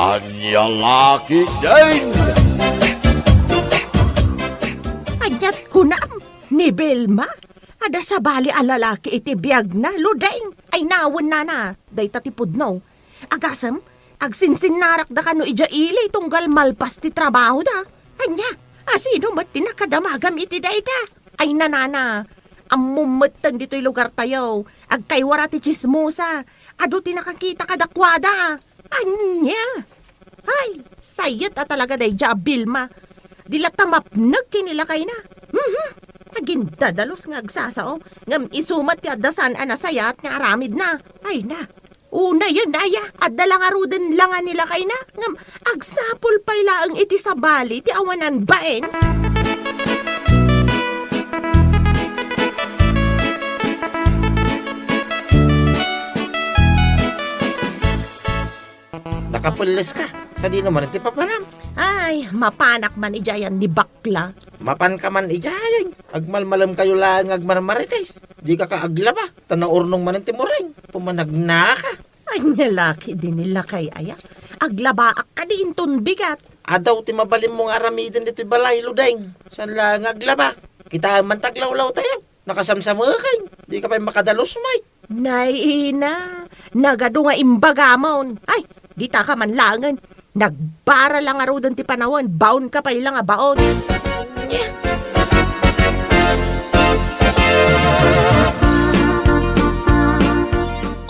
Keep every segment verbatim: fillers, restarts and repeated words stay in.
Ania la ketdin? Aniat kunam, ni Vilma? Adda sabali a lalaki iti biagna, Ludeng. Ay, nawen nana, dayta ti pudno. Agasem, agsinsinnarakda kano idiay ili tunggal malpas ti trabahoda. Ania, asino met ti nakadamagam iti dayta? Ay, nanana, ammom metten ditoy lugartayo. Agkaywara ti tsismosa. Adu ti nakakita kadakuada. Ania? Ay, sayat a talaga daydiay a Vilma. Di latta mapnek ken ni lakayna. Mhm. Agindadalus nga agsasao, ngem isu met ti adda saan a nasayaat nga aramidna. Ay na. Unayen, aya, adda la ngaruden la nga ni lakayna, ngem agsapul pay laeng iti sabali ti awanan bain. Nakapelles ka. Sadino man ti papanam? Ay, mapanak man idiayan ni bakla. Mapan ka man idiayan. Agmalmalem kayo laeng nga agmarmarites. Di ka ka aglaba. Ta naurnong man ti mureng. Pumanagnaka. Ania la ketdin ni lakay aya? Aglabaak kadi inton bigat. Adu ti mabalinmo nga aramiden ditoy balay, Ludeng. Saan la nga aglaba? Kitaem man ti aglawlawtayo. Nakasamsameken, di ka pay makadalus met. Nay ina, nagadu nga imbagamon. Ay, dita ka man laengen. Nagbara la ngaruden ti panawen, baon ka pay la nga baon.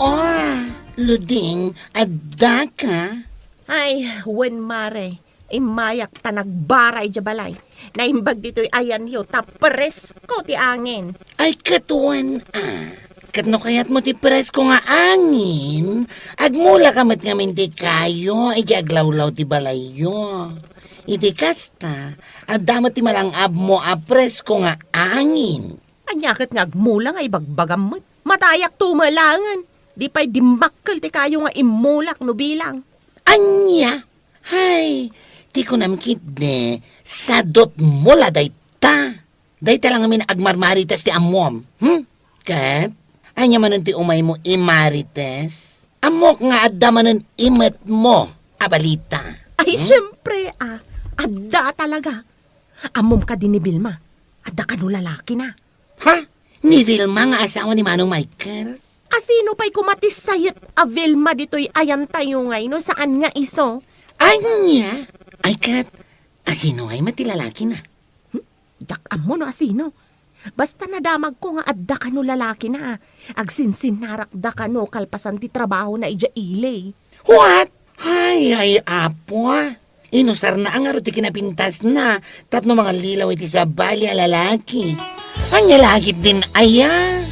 Oh, Luding, adda ka? Ay, wen, Mare. Immayak ta nagbara idiay balay. Naimbag ditoy ayanyo ta presko ti angin. Ay, ket wen a. Ket no kayatmo ti presko nga angin, agmula ka met ngamin ti kayo idiay aglawlaw ti balayyo. Iti kasta, adda met ti malang-abmo a presko nga angin. Ania ket nga agmula nga ibagbagam met? Matayakto met laengen. Di pay dimmakkel ti kayo nga immulak no bilang. Ania? Hay, ti kunam ketdi, sadutmo la dayta. Dayta la ngamin agmarmarites ti ammom. Hmm? Ket, ania manen ti umaymo imarites? Ammok nga adda manen imetmo a balita. Ay, hmm? Siyempre, ah, adda talaga. Ammom kadi ni Vilma, adda kano lalakina. Ha? Ni Vilma nga asawa ni Manong Michael? Asino pay koma ti sayat a Vilma ditoy ayantayo ngay no saan nga isu? Ania? Ay ket, asino ngay met ti lalakina? Hmm? Diak ammo no asino. Basta nadamagko nga adda kano lalakina. Agsinsinnarakda kano kalpasan ti trabahona idiay ili. What? Ay, ay, Apo, ah. Inusarna a ngarud ti kinapintasna tapno mangallilaw iti sabali a lalaki. Ania la ketdin aya?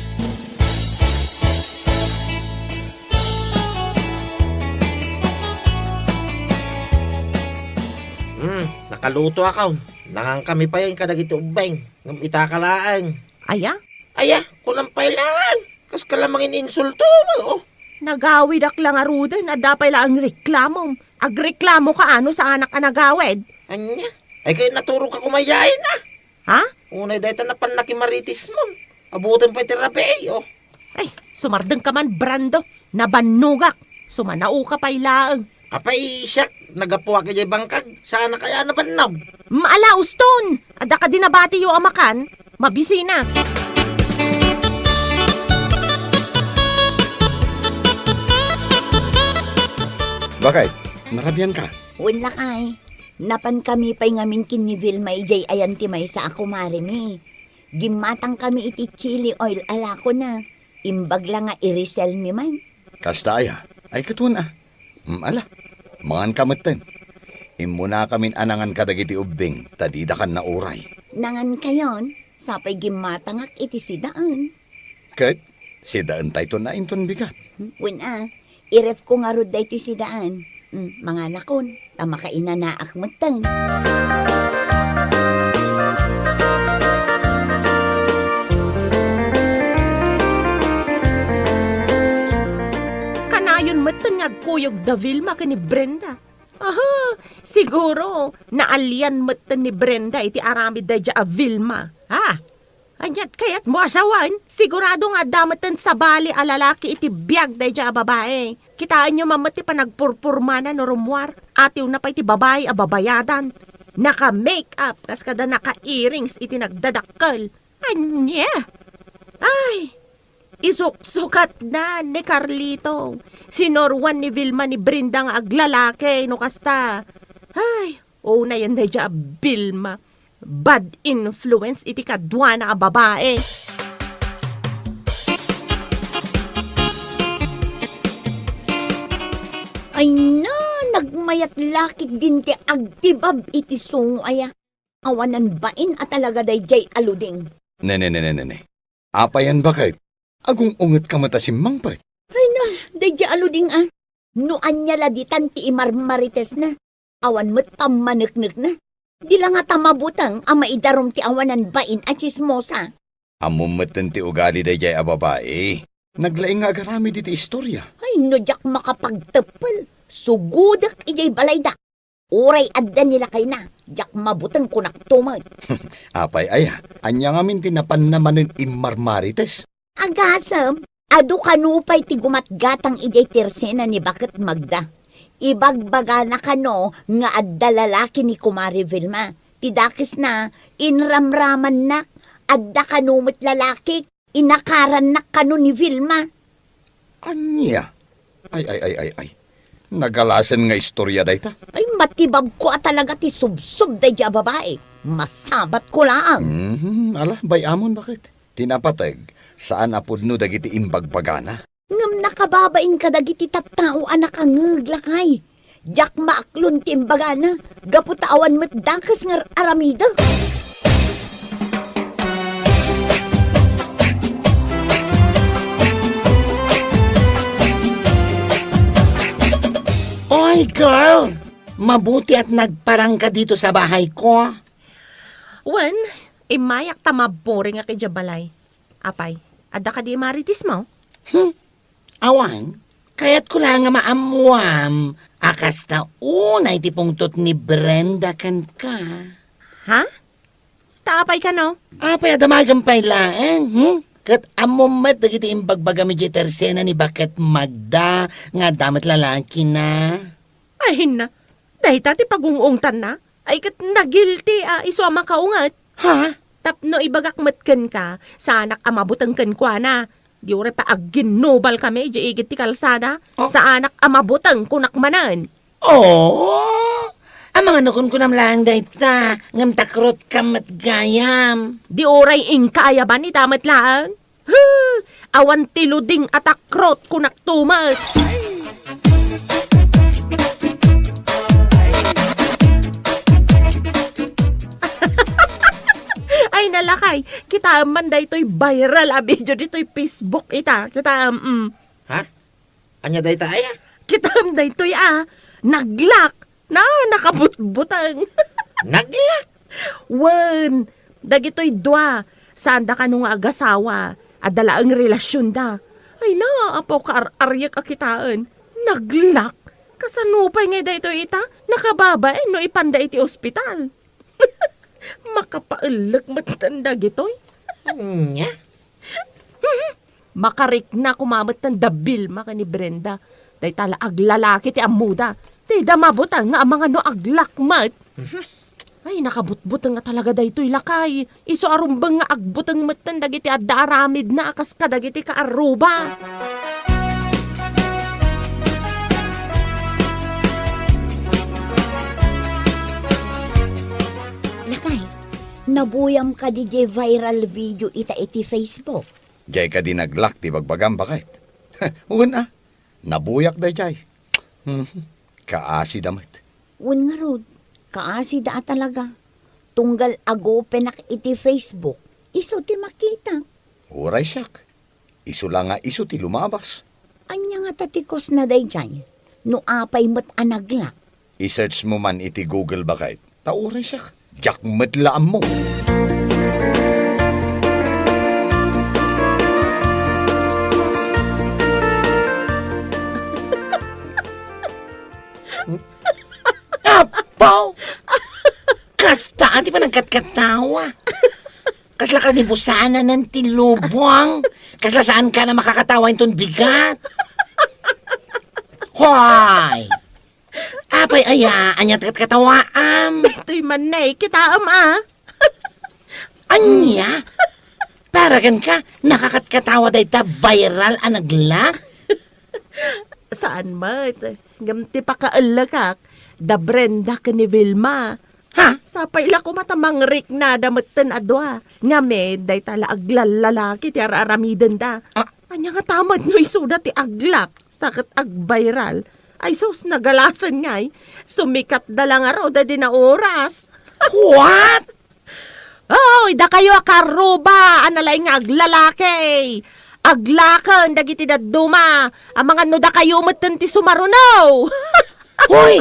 Hmm, nakalutoakon. Nangankami payen kadagiti ubbing. Ngem itaka laeng. Aya? Aya, kunam pay laeng. Kas ka la mangininsulto, oh. Nagawidak la ngaruden, adda pay laeng reklamom. Agreklamo ka no saanak a nagawid. Ania? Ay, kay naturog ka kumayain, ah. Ha? Unay dayta napan nakimaritismon. Abutan pay ti rabii, oh. Ay, sumardeng ka man, Brando. Nabannogak. Sumanaoka pay laeng. Apay siak, naggapuak idiay bangkag. Saanak aya a nabannog? Maala, Uston! Adda kadi nabatiyo a makan? Mabisina. Bakit? Narabian ka? Wen lakay. Napankami pay ngamin ken ni Vilma idiay ayan ti maysa a kumaremi. Gimmatangkami iti chili oil a lakona. Imbag la nga i-resell mi man. Kasta aya? Ay, ket wen a. Mm, ala, mangan ka metten. Immunakamin a nangan kadagiti ubbing, ta dida kan nauray. Nangan kayon, sapay gimmatangak iti sidaan. Ket, sidaan tayton a inton bigat. Hmm, wen a, i-ref ko ngarud daytoy sidaan. Hmm, manganakon, ta makainanaak metten. Kanayon metten nga agkuyog da Vilma ken ni Brenda. Aha, siguro, naalian metten ni Brenda iti aramid daydiay a Vilma. Ha? Aniat kayatmo a sawen? Sigurado nga adda metten sabali a lalaki iti biag daydiay a babai. Kitaenyo man met ti panagpurpurmana no rummuar. Atiwna pay ti babai a babayadan. Naka-makeup, kas kada naka-earrings iti nagdadakkel. Ania? Ay, isuksukatna ni Carlito. Sinuroan ni Vilma ni Brenda nga aglalaki no kasta. Ay, unayen daydiay a Vilma. Bad influence iti kaduana a babai. Ay na, nagmayat la ketdin ti agtibab iti sungo aya. Awanan bain a talaga daydiay a Luding. Ne, ne, ne, ne, ne, ne. Apayan baket? Agung-ungetka met a simmangpet. Ay na, daydiay a Luding a. No ania la ditan ti imarmaritesna. Awan met pammaneknekna. Di la ngata mabuteng a maidarum ti awanan bain a tsismosa. Ammom metten ti ugali daydiay a babai. Naglaing nga agaramid iti istoria. Ay, no diak makapagteppel, sugudek idiay balayda. Uray adda ni lakayna, diak mabuteng kunakto met. Apay aya, ania ngamin ti napanna manen immarmarites? Agasem, adu kano pay ti gumatgatang idiay tersena ni Baket Magda. Ibagbagana kano nga adda lalaki ni Kumare Vilma. Ti dakesna, inramramannak, adda kano met lalakik, inakarannak kano ni Vilma. Ania? Ay, ay, ay, ay, ay. Nagalasen nga istoria dayta. Ay, matibabko a talaga ti subsob daydiay a babai. Masabatko laeng. Mhm, ala, bay-amon baket. Ti napateg, saan a pudno dagiti imbagbagana. Ngem nakababain kadagiti tattao a nakangngeg, lakay. Diak maaklon ti imbagana, gapu ta awan met dakes nga ar-aramida. Oy, girl! Mabuti at nagparang ka dito sa bahay ko. Wen, immayak ta mabboring ak idiay balay. Apay, adda kadi imaritismo? Hmm. Awan, kayatko la nga maammuam a kasta unay ti pungtot ni Brenda kenka. Ha? Ta apay kano? Apay a damagem pay laeng, hmm? Ket ammom met dagiti imbagbagam idiay tersena ni Baket Magda nga adda met lalakina. Ay, hinna. Dayta ti pagung-ungtanna. Ay, ket nagilti a isu a makaunget. Ha? Tapno ibagak met kenka, saanak a mabuteng kenkuana. Di uray pay agginnubalkami idiay igid ti kalsada. Oh. Saanak a mabuteng, kunak manen. Oh! Amangan no kunkunam laeng dayta, ngem takrotkam met gayam. Di uray inka ayaban ita met laeng. Huh! Awan ti luding a takrot, kunak tumet. Ay, nalakay, kitaem man daytoy viral a video ditoy Facebook ita. Kitaem, mm. Ha? Ania dayta aya? Kitaem daytoy a, naglak. Na, nakabutbuteng. Naglak? Wen, dagitoy dua, saanda kano nga agasawa, adda laeng relasionda. Ay na, apo, kaar-ariek a kitaen. Naglak? Kasano pay ngay daytoy ita? Nakababain no ipanda iti ospital. Makapaellek metten dagitoy. Ania? Makarikna koma metten da Vilma ken ni Brenda. Dayta la aglalaki ti ammoda. Dida mabuteng nga amangan no aglak met. Mhm. Ay, nakabutbuteng nga talaga daytoy lakay. Isu a rumbeng nga agbuteng metten dagiti adda aramidna a kas kadagiti kaarruba. Lakay, nabuyam kadi diay viral video ita iti Facebook? Diay kadi naglak ti bagbagam, baket? Wen a, nabuyak daydiay. Hmm, kaasida met. Wen ngarud, kaasida a talaga. Tunggal agopenak iti Facebook, isu ti makitak. Uray siak, isu la nga isu ti lumabas. Ania ngata ti cause na daydiay? No apay met a naglak? I-search mo man iti Google, baket. Ta uray siak, diak met la ammo. Apo! Kasta ti panagkatkatawa. Kasla ka ni busananen ti lubong. Kasla saan ka na makakatawa inton bigat. Hoy! Apay aya, ania ti katkatawaam? Daytoy man ne, kitaem a. Ania? Para kenka, nakakatkatawa dayta viral a naglak? Saan met. Ngem ti pakaellekak, da Brenda ken ni Vilma. Ha? Sapay la koma ta mangriknada metten a dua. Ngamin, dayta la aglallalaki ti ar-aramidenda. Ah. Ania ngata met no isuda ti aglak, sa ket agviral? Ay sus, nagalasen ngay. Sumikatda la ngarud idi naoras. What? Oy, dakayo a kaarruba a nalaing nga aglalaki. Aglaken dagiti dadduma. Amangan no dakayo metten ti sumaruno. Hoy!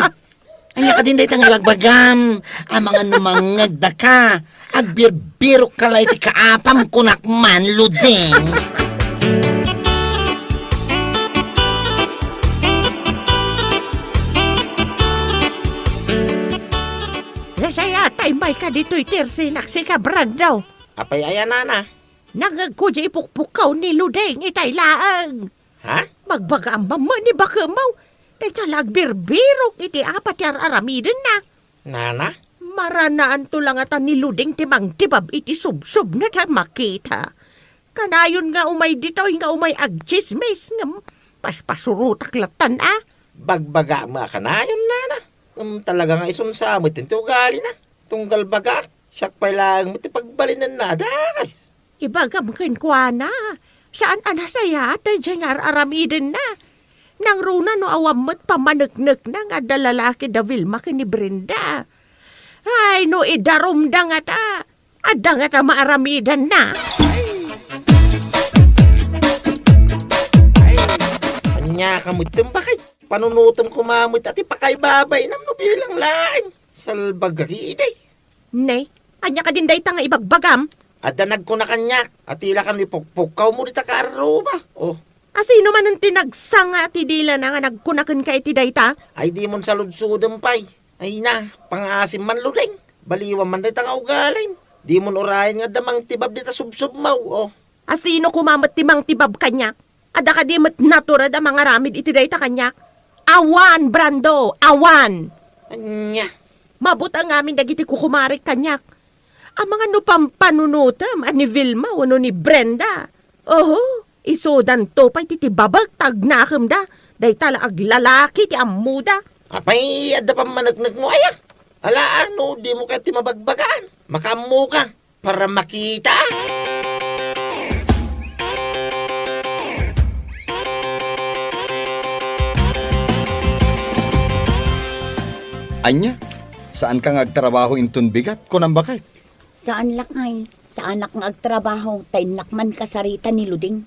Ania kadin dayta nga ibagbagam? Amangan no mangngegdaka, agbirbirokka la iti kaapam, kunak man, Luding. Nasayat a immayka ditoy ti ersinak, sika, Brando. Apay aya, nana? Nangngegko diay ipukpukkaw ni Luding itay laeng. Ha? Magbagaam man met ni bakemmo. Dayta la agbirbirok iti apat ti ar-aramidenna. Nana? Maranaanto la ngata ni Luding ti mangtibab iti subsubna ta makita. Kanayon nga umay ditoy nga umay agtsismis ngem paspasurotak lattan a. Bagbagaam a kanayon, nana. Ngem talaga nga isunsa met ti ugalina. Tunggal bagak, siak pay laeng met ti pagbalinenna a dakes. Ibagam kenkuana, saan a nasayaat daydiay nga ar-aramidenna. Nangruna no awan met pammaneknekna nga adda lalaki da Vilma ken ni Brenda. Ay, no idarumda ngata, adda ngata maaramidanna. Ania ka metten, bakay? Panunotem koma met a ti pakaibabainam no bilang laeng. Salbagari idi. Ne, ania kadin dayta nga ibagbagam? Adda nagkuna kaniak a ti la kano ipukpukkawmo dita kaarruba. Oh. A sino manen ti nagsanga ti dilana nga nagkuna kenka iti dayta? Ay, dimon saludsodem pay. Ay na, pangaasim man, Luding. Baliwan man dayta nga ugalim. Dimon urayen nga adda mangtibab dita subsubmo. Oh. A sino koma met ti mangtibab kaniak? Adda kadi met natured a mangaramid iti dayta kaniak? Awan, Brando, awan! Ania? Mabutang ngamin dagiti kukumarik kaniak. Amangan no pampanunotem a ni Vilma wenno ni Brenda. Oho, isudanto pay ti tibabek ta agnakemda. Dayta la aglalaki ti ammoda. Apay, adda pammaneknekmo aya? Ala, no dimo kayat ti mabagbagaan, makaammoka. Para makita. Ania? Saanka nga agtrabaho inton bigat? Kunam, bakay? Saan, lakay. Saanak nga agtrabaho, ta innak man kasarita ni Luding.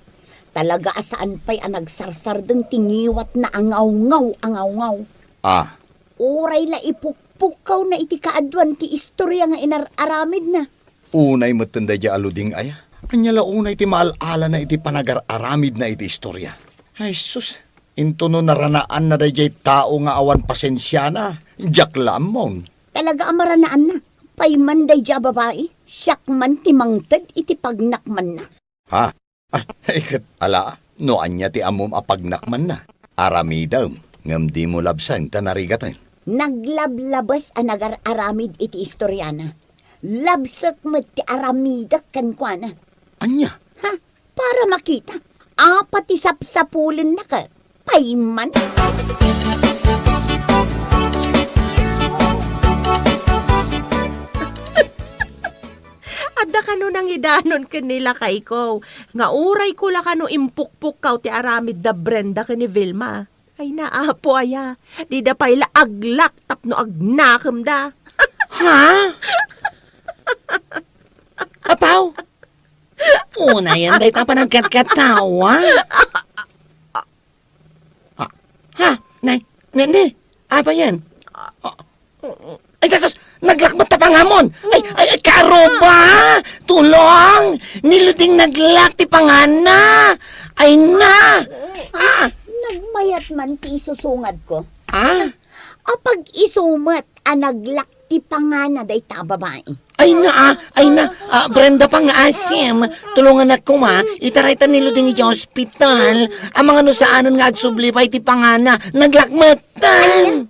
Talaga a saan pay a nagsarsardeng ti ngiwatna a ngawngaw a ngawngaw. Ah. Uray la ipukpukkawna iti kaaduan ti istoria nga inar-aramidna. Unay metten daydiay a Luding aya. Ania la unay ti maal-alana iti panagar-aramidna iti istoria? Ay sus, intono naranaanna daydiay tao nga awan pasensiana, diak la ammon. Talaga a maranaanna. Pay man daydiay a babai, siak man ti mangted iti pagnakmanna. Ha? Ah, iket, ala, no ania ti ammom a pagnakmanna? Aramidem, ngem dimo labseng ta narigaten. Naglablabes a nagar-aramid iti istoriana. Labsek met ti aramidek kenkuana. Ania? Ha? Para makita. Apat ti sapsapulenna ket. Pay man. Adda kano nangidanon ken ni lakayko, nga urayko la kano impukpukkaw ti aramid da Brenda ken ni Vilma. Ay, naapo aya, dida pay la aglak tapno agnakemda. Ha? Apaw? Unayen dayta panagkatkatawa. Ha? Ha? Nay, ne, ne, apa yan? Ah, ay, Jesus! Naglak met ti panganam! Ay, ay, ay, karuba! Tulong! Ni Luding naglak ti panganna! Ay na! Ah! Nagmayat man ti isusungadko. Ah? Apag-isu met a naglak ti panganna dayta a babai. Ay na, ah, ay na, ah, Brenda Pangasim, tulongannak koma, itaraytan ni Luding idiay ospital. Amangan no saanen nga agsubli pay ti pangana, naglakmetan.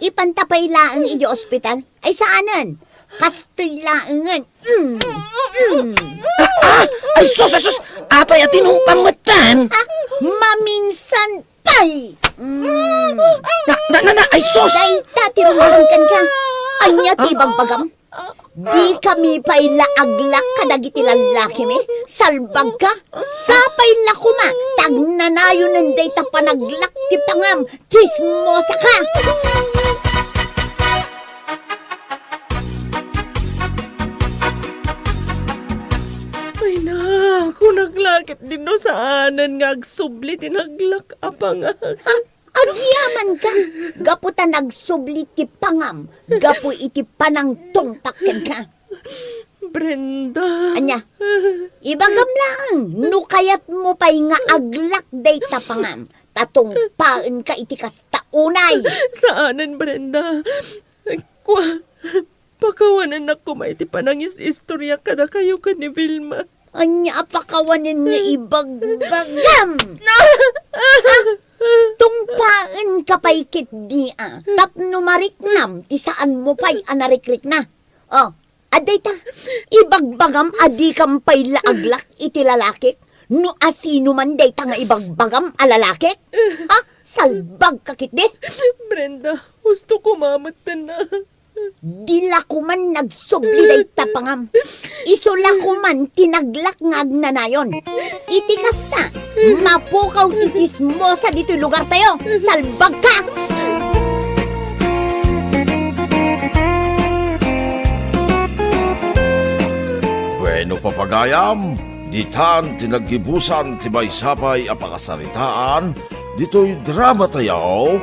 Ipanta pay laeng idiay ospital? Ay saanen? Kastoy laengen. Mm, mm. Ah, ah, ay sus, ay sus, apay a tinumpam metten? Ah, maminsan pay. Mm. Na, na, na, na, ay sus! Dayta ti rungorong kenka. Ania ti ibagbagam? Dikami pay la aglak kadagiti lallakimi? Salbagka? Sapay la koma ta agnanayonen dayta panaglak ti pangam. Tsismosaka! Ay na, kunak la ketdin no saanen nga agsubli ti naglak a pangam. Ha? Agyamanka? Gapu ta nagsubli ti pangam gapu iti panangtungpak kenka. Brenda. Ania? Ibagam laeng no kayatmo pay nga aglak dayta pangam, ta tungpaenka iti kasta unay. Saanen, Brenda. Kua, pakawanennak koma iti panangis-istorya kadakayo ken ni Vilma. Ania a pakawanen nga ibagbagam? Ah! Tungpaenka pay ketdi a tapno mariknam ti saanmo pay a narikrikna. Oh, adda ita, ibagbagam a dikam pay la aglak iti lalakik? No asino man dayta nga ibagbagam a lalakik? Ha? Salbagka ketdi? Brenda, husto koma metten a. Di la koman nagsubli dayta pangam. Isu la koman ti naglak nga agnanayon. Iti kasta, mapukaw ti tsismosa ditoy lugartayo. Salbagka! Bueno, papagayam, ditan ti naggibusan ti maysa pay a pakasaritaan ditoy dramatayo,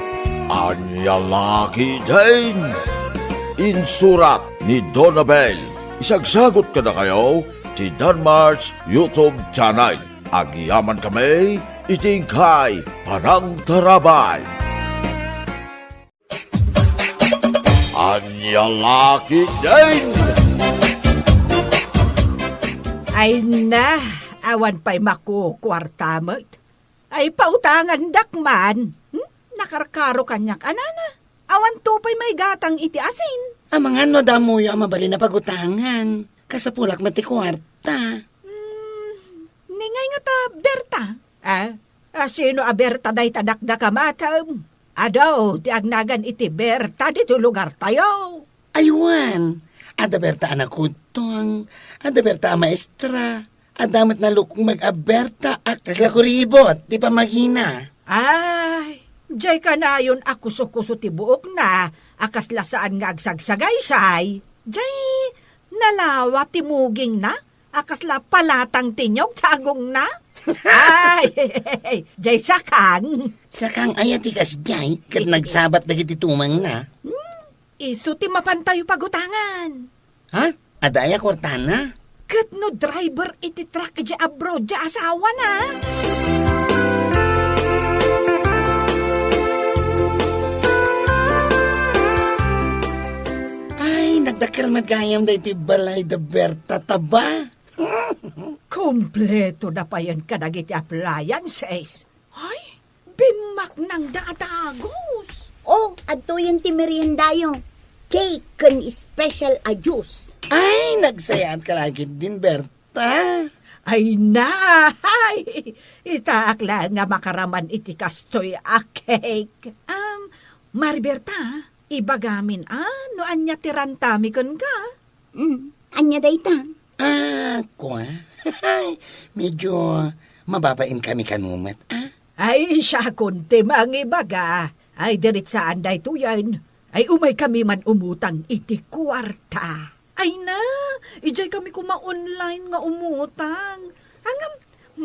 Ania La Ketdin. Insurat ni Donabel. Isagsagut kadakayo ti Danmar's YouTube channel. Agyamankami iti inkay panangtarabay. Ania La Ketdin! Ay na, awan pay makukuarta met. Ay, pautangandak man. Hmm? Nakarkaro kaniak a nana. Awanto pay maigatang iti asin. Amangan no adda ammoyo a mabalin a pagutangan. Kasapulak met ti kuarta. Hmm, ni ngay ngata Berta? Ah, asino a Berta dayta dakdakamatem? Adu ti agnagan iti Berta ditoy lugartayo. Ay wen, adda Berta a nakudtong, adda Berta a maestra, adda met nalukmeg a Berta a kasla kuribot ti pammagina. Ay, diay kanayon a kusokuso ti buokna a kasla saan nga agsagsagaysay. Diay nalawa ti mugingna a kasla palatang ti niyog ti agongna. Ay, diay sakang. Sakang aya ti kasdiay ket nagsabat dagiti tumangna? Hmm, isu ti mapantayo pagutangan. Ha? Adda aya kuartana? Ket no driver iti truck idiay abroad ti asawana? Ay, nagdakkel met gayam daytoy balay da Berta, taba. Kompleto da payen kadagiti appliances. Ay, bimmaknangda a dagus. Oh, adtoyen ti meriendayo. Cake ken special a juice. Ay, nagsayaatka la ketdin, Berta. Ay na, ay, itaak la nga makaraman iti kastoy a cake. Um, Mari Berta, ibagamin a no ania ti rantami kenka. Mm, ania dayta? Ah, kua? Medyo mababain kami kano met, ah? Ay, siakon ti mangibaga. Ay, diretsaan daytoyen. Ay, umay kami man umutang iti kuarta. Ay na, idiay kami koma online nga umutang. Ngem,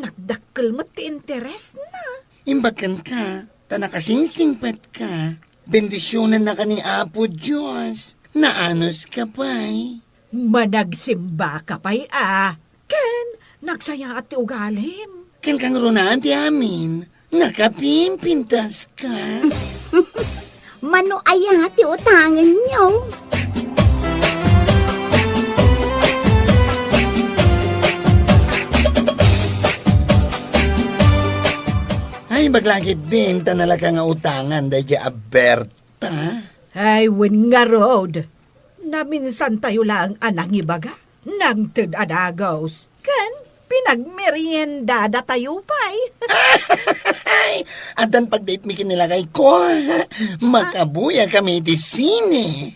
nagdakkel met ti interesna. Imbag kenka, ta nakasingsingpetka. Bendisionannaka ni Apo Dios. Naanuska pay. Managsembaka pay a. Ken nagsayaat ti ugalim. Ken kangrunaan ti amin, nakapimpintaska. Mano aya ti utangenyo? Imbag la ketdin ta nalaka nga utangan daydiay a Berta. Ay, wen ngarud. Naminsantayo laeng a nangibaga. Nangted a dagus. Ken pinagmeriendadatayo pay. Ay, addan pagdate mi ken ni lakayko. Makabuya kami iti sine.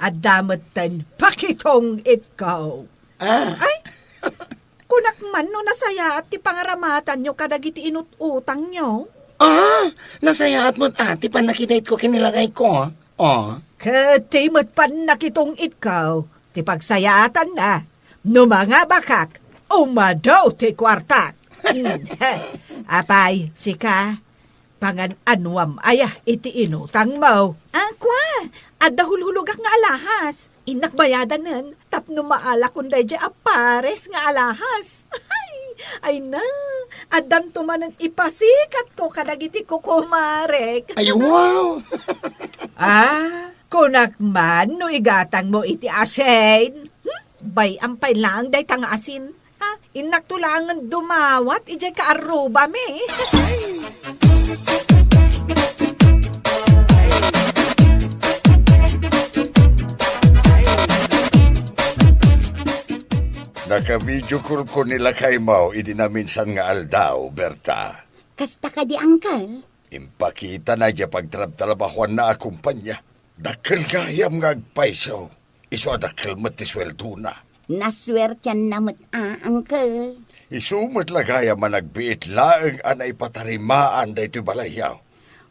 Adda metten pakitong-itko. Ah. Ay, kunak man no nasayaat ti pangaramatanyo kadagiti inut-utangyo. Ah, nasayaat met, ah, ti pannakidate-ko ken ni lakayko. Oh. Ket ti met pannakitong-itko, ti pagsayaatanna, no mangabakak, umadu ti kuartak. Hmm. Apay, sika, pangan-anuam aya iti inutangmo? Ah, kua, adda hulhulogak nga alahas. Innak bayadanen tapno maalakon daydiay a pares nga alahas. Ay, ay na, addanto manen ipasikatko kadagiti kukumarek. Ay, wow! Ah, kunak man no igatangmo iti asin. Hmm? Bay-am pay laeng dayta nga asin. Ha? Innakto laengen dumawat idiay kaarrubami. Naka-video call ko ni lakaymo idi naminsan nga aldaw, Berta. Kasta kadi, Uncle? Impakitana diay pagtrabtrabahoanna a kompania. Dakkel gayam nga agpayso. Isu a dakkel met ti sueldona. Nasuertianna met a, Uncle. Isu met la gayam a nagbiit laeng a naipatarimaan daytoy balayyo.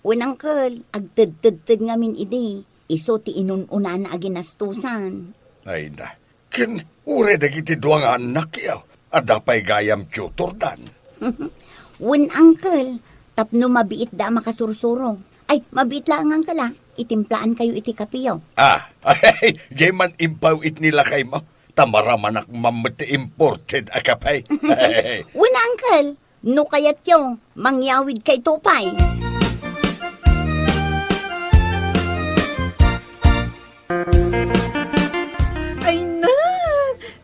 Wen, Uncle, agtedtedted ngamin idi. Isu ti inun-unana a ginastosan. Ay na, ken uray dagiti dua nga annakyo, adda pay gayam tutordan. Wen, Uncle, tapno mabiitda a makasursuro. Ay, mabiit laeng, Uncle, a. Itimplaankayo iti kapeyo. Ah, ay, diay man impaw-it ni lakaymo, ta maramanak man met ti imported a kape. Wen, Uncle, no kayatyo, mangyawidkayto pay. Ay na,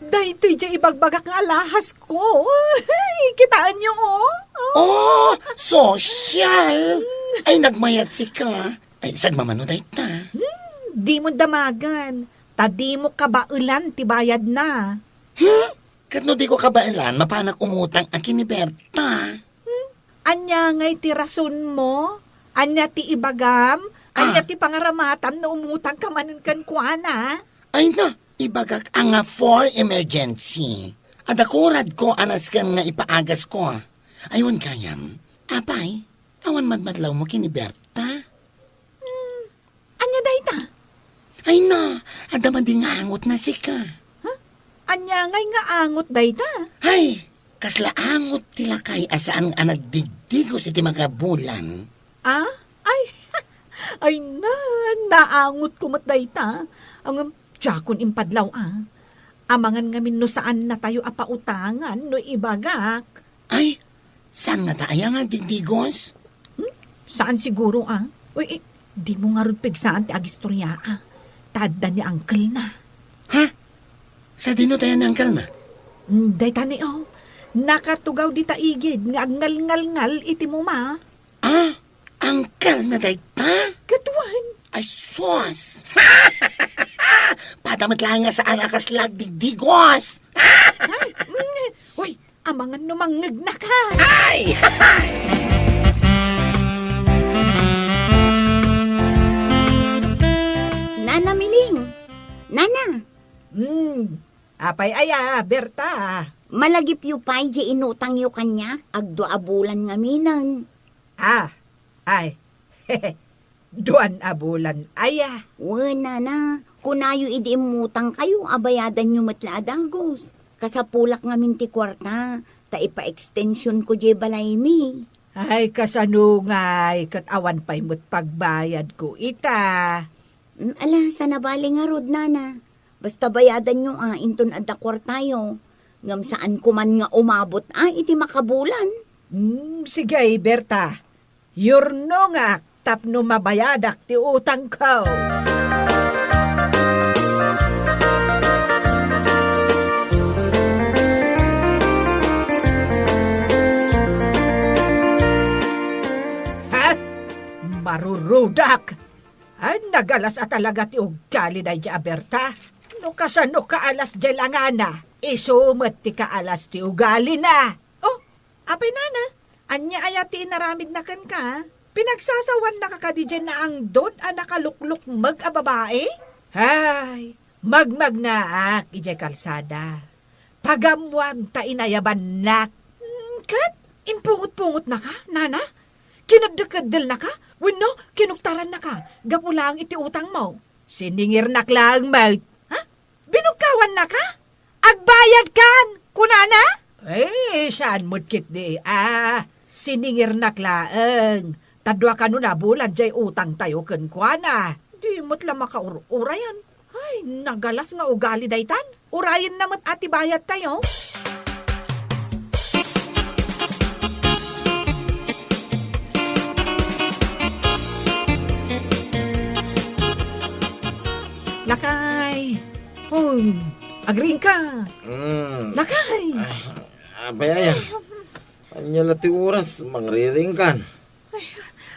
daytoy diay ibagbagak nga alahasko. Ay, kitaenyo, oh. Oh, sosyal! Ay, nagmayat sika. Ay, sagmamano dayta? Hmm, dimo damagan. Ta dimo kabaelan ti bayadna. Hmm? Ket no diko kabaelan, mapanak umutang a ken ni Berta. Hmm? Ania ngay ti rasonmo? Ania ti ibagam? Ania Ah. ti pangaramatam no umutangka manen kenkuana? Ay na, ibagak a nga for emergency. Adda kuradko a nasken nga ipaagasko. Ay, wen gayam. Apay, awan madmadlawmo ken ni Berta? Hmm, ania dayta? Ay na, adda madi nga angotna sika. Huh? Ania ngay nga angot dayta? Ay, kasla angot ti lakay a saan a nagdigdigos iti makabulan. Ah? Ay, ay na, naangotko met dayta. Ngem, diakon impadlaw a. Amangan ngamin no saannatayo a pautangan no ibagak. Ay, saan ngata aya nga agdigdigos? Hmm? Saan siguro a. Uy, eh, dimo ngarud pigsaan ti agistorya a. Ta adda ni uncle-na. Ha? Sadino tayan ni uncle-na? Hmm, dayta ni, oh. Nakatugaw dita igid nga agngalngalngal iti muma. Ah, uncle-na dayta? Ket wen. Ay, sus! Pada met laeng nga saan a kasla agdigdigos! Ay, mm, uy, amangan no mangngegnaka. Ay! Nana Miling! Nana! Hmm, apay aya, Berta? Malagipyo pay diay inutangyo kaniak, agdua a bulan ngaminen. Ah, ay. Duan a bulan aya? Wen, nana, kunayo idi immutangkayo a bayadanyo met la a dagus. Kasapulak ngamin ti kuarta, ta ipa-extensionko diay balaymi. Ay, kasano ngay, ket awan pay met pagbayadko ita. Mm, ala, saan a bale ngarud, nana. Basta bayadanyo a, inton adda kuartayo. Ngem saanko man nga umabot a iti makabulan. Mm, sige, Berta. Yurnongak tapno mabayadak ti utangko. Arurudak! Ay, nagalas a talaga ti ugali daydi a Berta. No kasano kaalas di langana, isu met ti kaalas ti ugalina. Oh, apay nana, ania aya ti inaramidna kenka? Pinagsasawannaka kadi diay naangdod a nakaluklukmeg a babai? Ay, magmagnaak idiay kalsada. Pagammoam ta inayabannak. Hmm, ket impungot-pungotnaka, nana? Kineddekeddelnaka? Wenno kinuktarannaka gapu laeng iti utangmo? Siningirnak laeng met. Ha? Binugkawannaka? Agbayadkan, kunana? Eh, saan met ketdi a siningirnak laeng. Ta dua kanona bulan diay utangtayo kenkuana. Di met la makaur-urayan. Ay, nagalas nga ugali daytan. Urayenna met a ti bayadtayo. Lakay! Hoy! Agriingka! Mm. Lakay! Ay, apay aya? Ania la ti oras, mangriringkan? Ay,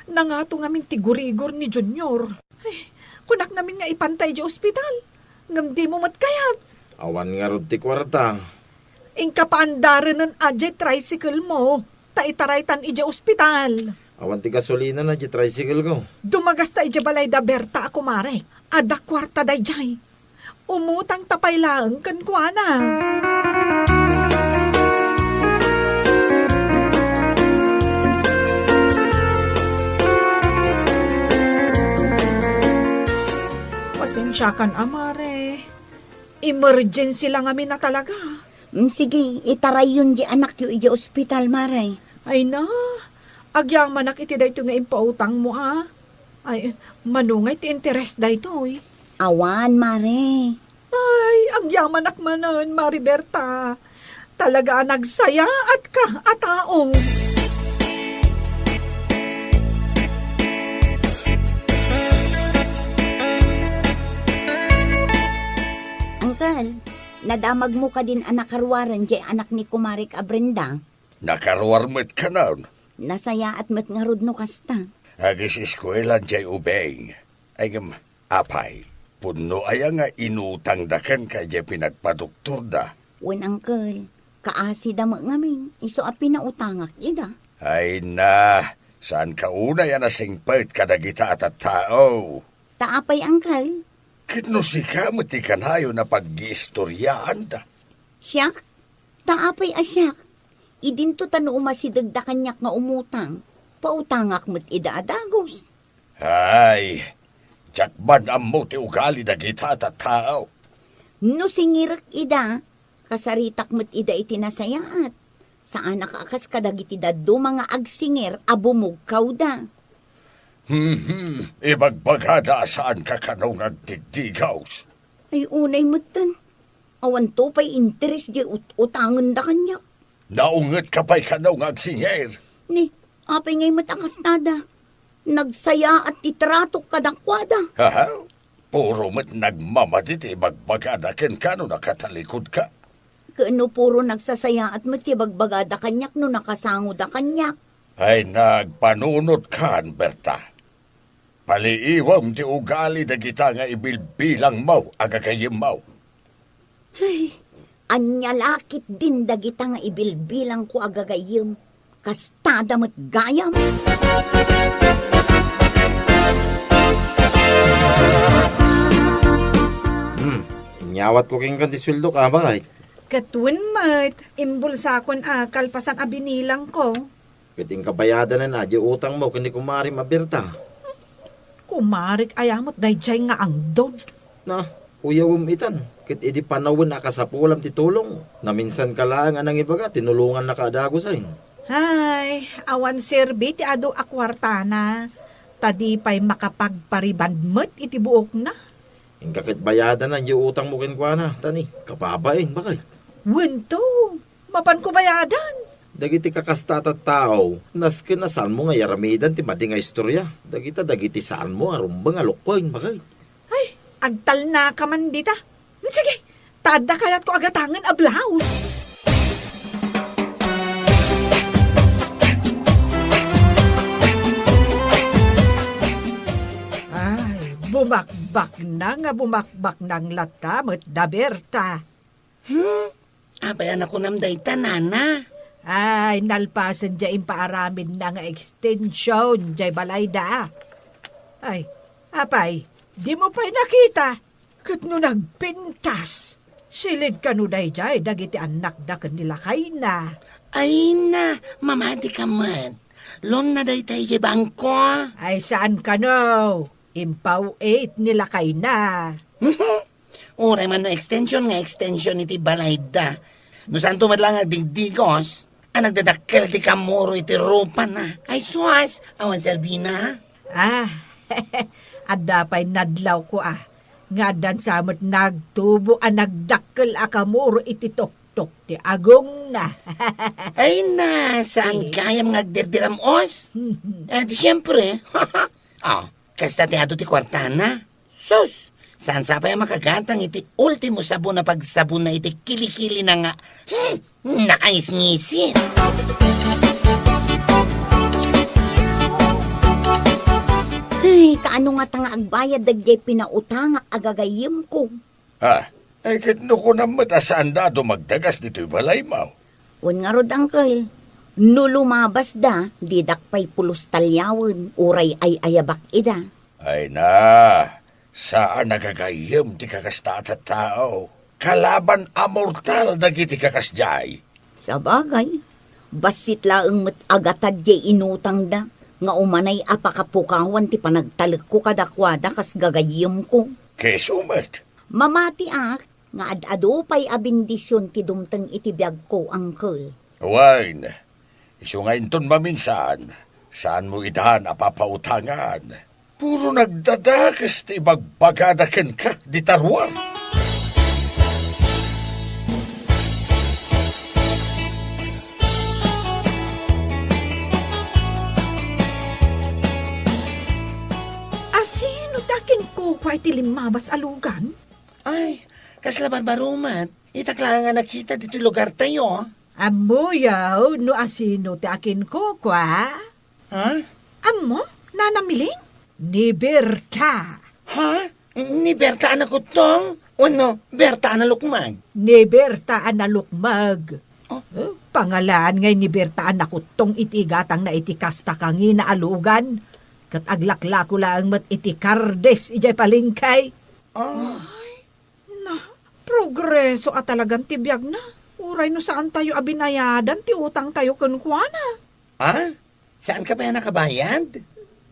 nangato ngamin ti gurigor ni Junior. Ay, kunak ngamin nga ipantay idiay ospital. Ngem dimo met kayat. Awan ngarud ti kuarta. Inka paandarenen a diay tricycle mo, ta itaraytan idiay ospital. Awan ti gasolina na diay tricycle ko. Dumagasta idiay balay da Berta a kumarek. Adda kuarta daydiay. Umutangta pay laeng kenkuana. Pasensiakan a, mare. Emergency la ngamin a talaga. Mm, sige, itarayyon diay anakyo idiay ospital, mare. Ay na, agyamanak iti daytoy nga impautangmo, a. Ay, mano ngay ti interes daytoy? Awan, mare. Ay, agyamanak manen, Mare Berta. Talaga a nagsayaatka a tao. Uncle, nadamagmo kadin a nakaruaren diay anak ni kumarek a Brenda? Nakaruar met kanon. Nasayaat met ngarud no kasta. Agiseskuela diay ubing. Ay ngem, apay, pudno aya nga inutangda kenka diay pinagpadoktorda? Wen, uncle, kaasida met ngamin, isu a pinautangak ida. Ay na, saanka unay a nasingpet kadagita a tattao? Ta apay, uncle? Ket no sika met ti kanayon a paggiistoriaanda? Siak? Ta apay a siak? Idinto ta no umasidegda kaniak nga umutang, pautangak met ida a dagus. Ay, diak man ammo ti ugali dagita a tattao. No singirek ida, kasaritak met ida iti nasayaat. Saanak a kas kadagiti dadduma nga agsingir a bumugkawda. Hmm, ibagbagada a saanka kano nga agdigdigaws. Ay, unay metten. Awanto pay interes diay ut-, utangenda kaniak. Naungetka pay kano nga agsingir? Ni, apay ngay met a kastada? Nagsayaat ti tratok kadakuada. Aha? Puro met nagmamadi ti ibagbagada kenka no nakatalikudka. Ket no puro nagsasayaat met ti ibagbagada kaniak no nakasangoda kaniak. Ay, nagpanunotkan, Berta. Paliiwem ti ugali dagita nga ibilbilangmo a gagayyemmo. Ay, ania la ketdin dagita nga ibilbilangko a gagayyem? Kastada met gayam. Hmm, inyawatko kenka ti sueldok, a, baket? Ket wen met, imbulsakon a kalpasan a binilangko. Ket inka bayadanen a diay utangmo ken ni kumarem a Berta. Kumarek aya met daydiay nga angdod? Na, uyawem itan, ket idi panawen a kasapulam ti tulong, naminsanka laeng a nangibaga, tinulongannaka a dagusen. Hay, awan serbi ti adu a kuartana, ta di pay makapagpariband met iti buokna. Inka ket bayadanan diay utangmo kenkuana, ta ni, kababain, baket. Wen to, mapanko bayadan. Dagiti kakasta a tattao, nasken a saanmo nga iyaramidan ti madi nga istoria. Dagita dagiti saanmo a rumbeng a lokoen, baket. Ay, agtalnaka man dita. Sige, ta adda kayatko a gatangen a blouse. Bumakbaknang nga bumakbaknang latta met da, Berta. Hmm? Apay a nakunam dayta, nana? Ay, nalpasen diay impaaramidna nga extension diay balayda. Ay, apay, dimo pay nakita? Ket no nagpintas, silid kano daydiay dagiti annakda ken ni lakayna. Ay na, mamati ka met. Loan na dayta idiay bangko. Ay, saan kano? Impaw-it ni lakayna. Uray man no extension nga extension iti balayda. No saanto met la nga agdigdigos, a nagdadakkel ti kamuro iti rupana. Ay, sus, awan serbina. Ah, adda pay nadlawko, ah, nga addan sa met nagtubo a nagdakkel a kamuro iti toktok ti agongna. Ay na, saan Eh. gayam nga agdirdiram-os? Eh, di siyempre. Ah, kasta ti adu ti kuartana. Sus! Saan sa pay a makagatang iti ultimo sabon a pagsabonna iti kilikilina nga, hmm, naangisngisit? Ay, kaano ngata nga agbayad dagiti pinautangak a gagayyemko? Ah, ay ket no kunam met a saanda a dumagdagas ditoy balaymo. Wen ngarud, Uncle, no lumabasda, didak pay pulos taliawen, uray ay-ayabak ida. Ay na, saan a gagayyem ti kakasta a tattao. Kalaban a mortal dagiti kakasdiay. Sabagay, bassit laeng met a gatad diay inutangda nga umanay a pakapukawan ti panagtalekko kadakuada kas gagayyemko. Keso met. Mamatiak nga ad-adu pay a bendision ti dumteng iti biagko, Uncle. Wen, isu nga inton maminsan, saanmo idan a papautangan. Puro nagdadakes ti ibagbagada kenka dita ruar. Asino ti akinkukua iti limmabas a lugan? Ay, kasla barbarumat. Itak laeng a nakita ditoy lugartayo. Ammoyo no asino ti akinkukua? Ha? Ammom, Nana Miling? Ni Berta. Ha? Ni Berta a nakuttong? Wenno Berta a nalukmeg? Ni Berta a nalukmeg. Oh. Eh, pangalaan ngay ni Berta a nakuttong iti igatangna iti kasta kangina a lugan. Ket aglaklako laeng met iti kardis idiay palengke. Ah. Ay, na, progreso a talagan ti biagna. Uray no saantayo a binayadan ti utangtayo kenkuana. Ah? Saanka pay a nakabayad?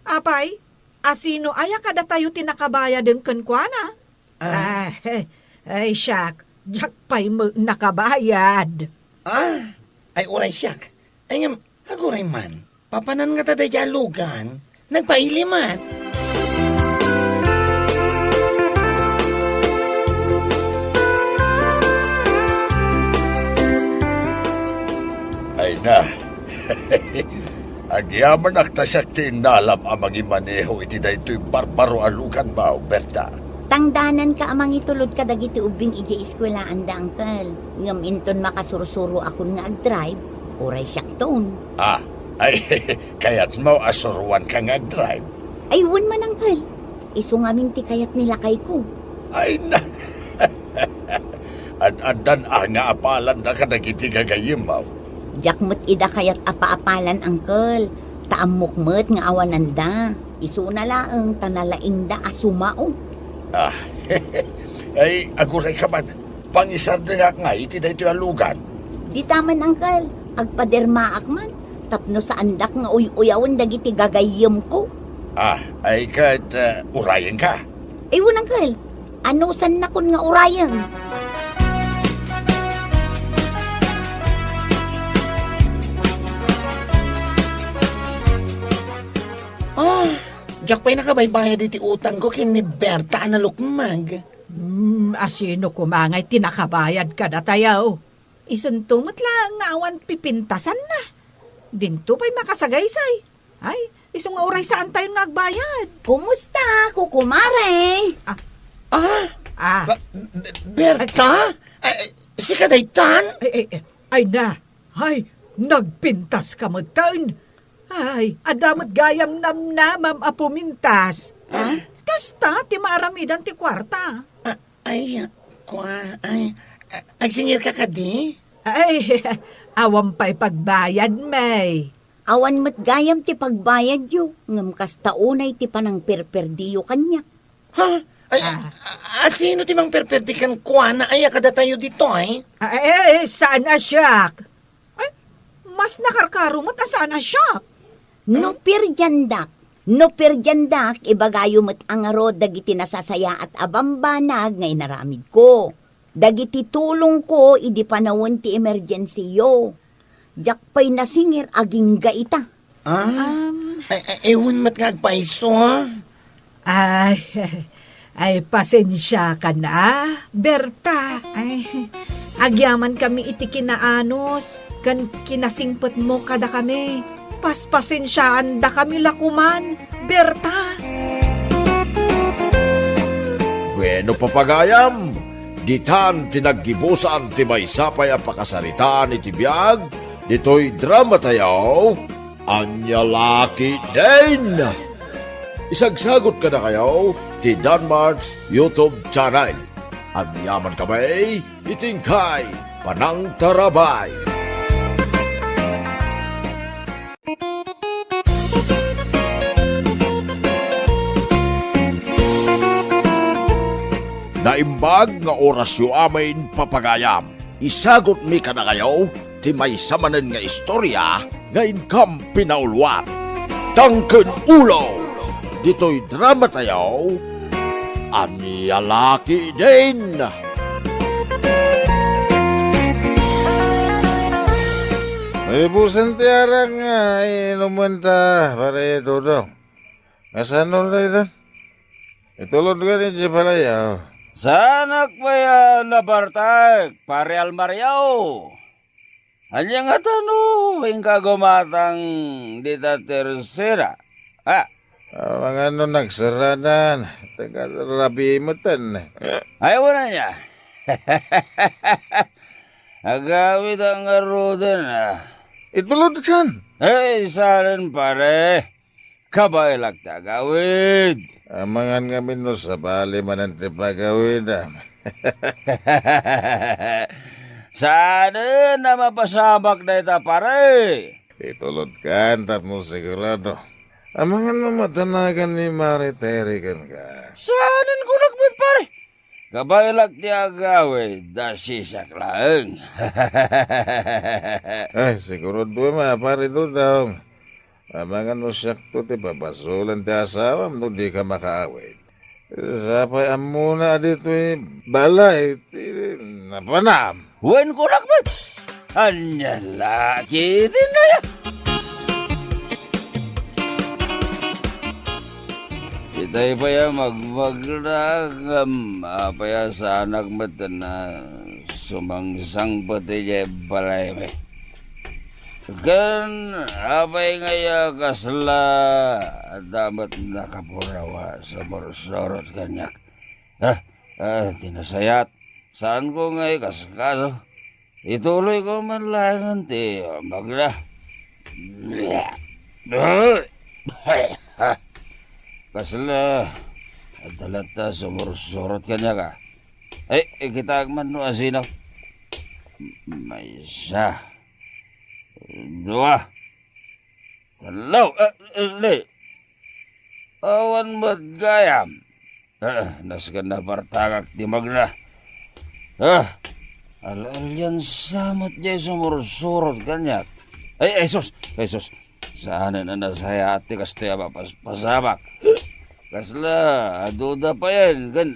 Apay, asino aya kadatayo ti nakabayaden kenkuana? Ah. Ah, eh, ay, siak, diak pay met nakabayad. Ah, ay, uray siak. Ay, ngem, aguray man. Papanan ngata daydiay a lugan? Nagpailiman. Ay na. Agyamanak ta siak ti innalam a mangimaneho iti daytoy barbaro a luganmo, Berta. Tangdananka a mangitulod kadagiti ubbing idiay eskuelaanda, Uncle. Ngem inton makasursuroakon nga agdrive, uray siakton. Ah, ay, kayatmo a suroanka nga agdrive? Ay, wen man, Uncle. Isu ngamin ti kayat ni lakayko. Ay, na. Ad-addan a nga apalanda kadagiti gagayyemmo. Diak met ida kayat a paapalan, Uncle. Ta ammok met nga awananda. Isuna laeng ta nalaingda a sumao. Ah, ay, aguray ka man. Pangisardengak nga iti daytoy a lugan. Dita man, Uncle, agpadermaak man, tapno saandak nga uy-uyawen dagiti gagayyemko. Ah, ay ket, eh, urayenka? Ay, wen, Uncle. Anusannakon nga urayen? Ah, diak pay nakabaybayad iti utangko ken ni Berta a nalukmeg. Hmm, asino koma ngay ti nakabayad kadatayo? Isunto met laeng nga awan pipintasanna. Dinto pay makasagaysay. Ay, isu nga uray saantayon nga agbayad. Kumusta, kukumare? Ah. Ah? Ah. Ba-, B-, Berta? Ay, sika daytan? Ay, ay, ay, ay na. Ay, nagpintas ka metten. Ay, adda met gayam namnamam a pumintas. Ah? Kas Kasta ti maaramidan ti kuarta. A-, ay, kua, ay, a-, agsingirka kadi? Ay, awan pay pagbayad, May. Awan met gayam ti pagbayadyo, ngem kasta unay ti panangperperdiyo kaniak. Ha? Ay, Ah. a-, a-, sino ti mangperperdi kenkuana? Ay, a kadatayo ditoy? Ay, saan a siak? Ay, mas nakarkaro met a saan a siak. No perdiandak, no perdiandak, ibagayo met a ngarud dagiti nasasayaat a bambanag nga inaramidko. Dagiti tulongko idi panawen ti emergensiyo. Diak pay nasingir agingga ita. Ah? Um, Ay, ay, ewan met nga agpaiso, ha? Ay, ay, pasensiakan a, Berta. Ay, agyamankami iti kinaanus ken kinasingpetmo kadakami. Paspasensiaandakami la koman, Berta. Bueno, papagayam, ditan ti naggibusan ti maysa pay a pakasaritaan iti biag ditoy dramatayo, Ania La Ketdin. Isagsagut kadakayo ti Danmart's YouTube channel. Agyaman kami iti inkay panangtarabay. Naimbag nga orasyo amin, papagayam. Isagutmi kadakayo ti maysa manen nga istoria nga inkam pinauluan. Tangken ulo, ditoy dramatayo, Ania La Ketdin. Ibusen ti arak nga inumen ta, pare Dodong. Kasano dayta? Itulod ka ni Jipalayaw. Saanak pay a nabartek, pare Almario. Ania ngata no inka gumatang dita tersera? Ha? Amangan no nagsaradan, taga rabii meten. Ay, wala niya. Agawid ang ngaruden, ah. Itulod kan. Ay, saan, pare? Kabaelak ti agawid. Amangan ngamin no sabali manen ti pagawidam. Saanen a mapasamak dayta, pare. Itulod kan tapno sigurado. Amangan no madanagan ni Mare Terry kenka. Saanen kunak met, pare? Kabaelak ti agawid, dasisiak laeng. Ay, sigurado ma, pare Dodong. Amangan no siakto ti pabasolan ti asawam no dika makaawid. Sapay ammona a ditoy balay ti napanam. Wen kunak met. Ania la ketdin aya? Itay pay a magmagna ngem apay a saanak met a sumangsangpet idiay balaymi. Ken apay ngay a kasla adda met nakapuraw a sumursurot kaniak? Ah, ah, ti nasayaat, saanko nga ikaskaso. Ituloyko man laengen ti magna. Kasla, adda latta sumursurot kaniak a. Ay, ikitaek man no asino. Maysa. Dua. Tallo. Ah, ah, li. Awan met gayam. Ah, nasken nabartagak ti magna. Ah, al-alian sa met jay sumursurot kaniak. Ay, ay, sus! Ay, sus! Saanen a nasayaat ti kastoy a mapaspasamak. Kasla, aduda payen, ken,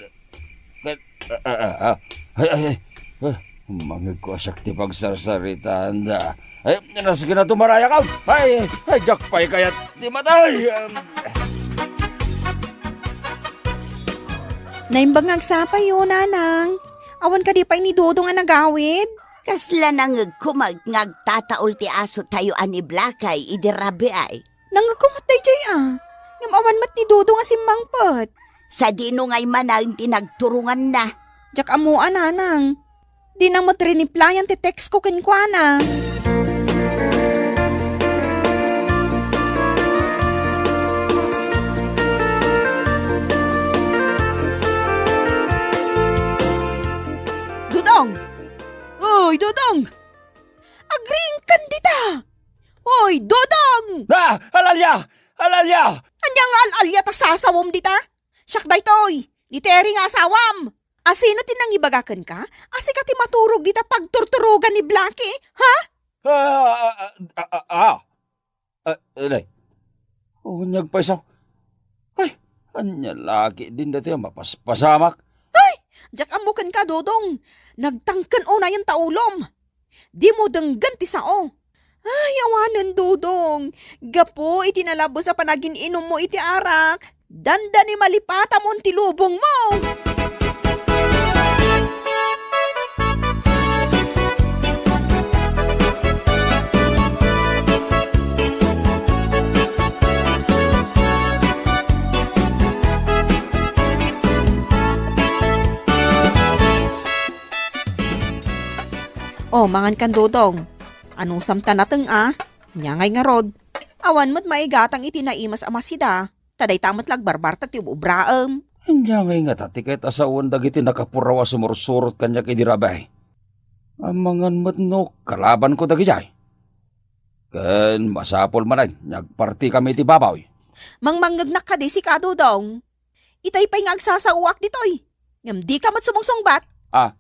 ken, ah, ah, ah, ah. Ay, ay, ay. Ah, mangigko a siak ti pagsarsaritaanda. Ay, nasken a tumarayak. Ay, ay, diak pay kayat ti matay. Naimbag nga agsapayo, Nanang. Awan kadi pay ni Dodong a nagawid? Kasla nangegko met nga agtataul ti asotayo a ni Blakay idi rabii. Nangegko met daydiay a. Ngem awan met ni Dodong a simmangpet. Sadino ngay manen ti nagturonganna? Diak ammo a, Nanang. Dina met riniplayan ti text ko kenkuana. Al-alia! Ania nga al-alia ta sasawom dita? Siak daytoy, ni Terry nga asawam. A, sino ti nangibaga kenka a sika ti maturog dita pagturturogan ni Blackie? Ha? Ah, ah, ah, ah, ah, ah. Ah, anay. Unyag pay sa. Ay, ania la ketdin daytoy a mapaspasamak? Ay, diak ammo kenka, Dodong. Nagtangken unayen ta ulom. Dimo denggen ti sao. Ay, awanen, Dodong. Gapu iti nalabes a panagin-inummo iti arak, dandani malipatamon ti lubongmo. O, mangan kan, Dodong. Anusam ta nateng a? Ania ngay ngarud? Awan met maigatang iti naimas a masida, ta dayta met la agbarbartek ti ub-ubraem. Ania ngay ngata ti kayat a sawen dagiti nakapuraw a sumursurot kaniak idi rabii? Amangan met no kalabanko dagidiay. Ken masapul manen nga agpartikami iti baboy. Mangmangngegnak kadi sika, Dodong? Itay pay nga agsasaoak ditoy. Ngem dika met sumungsungbat. Ah,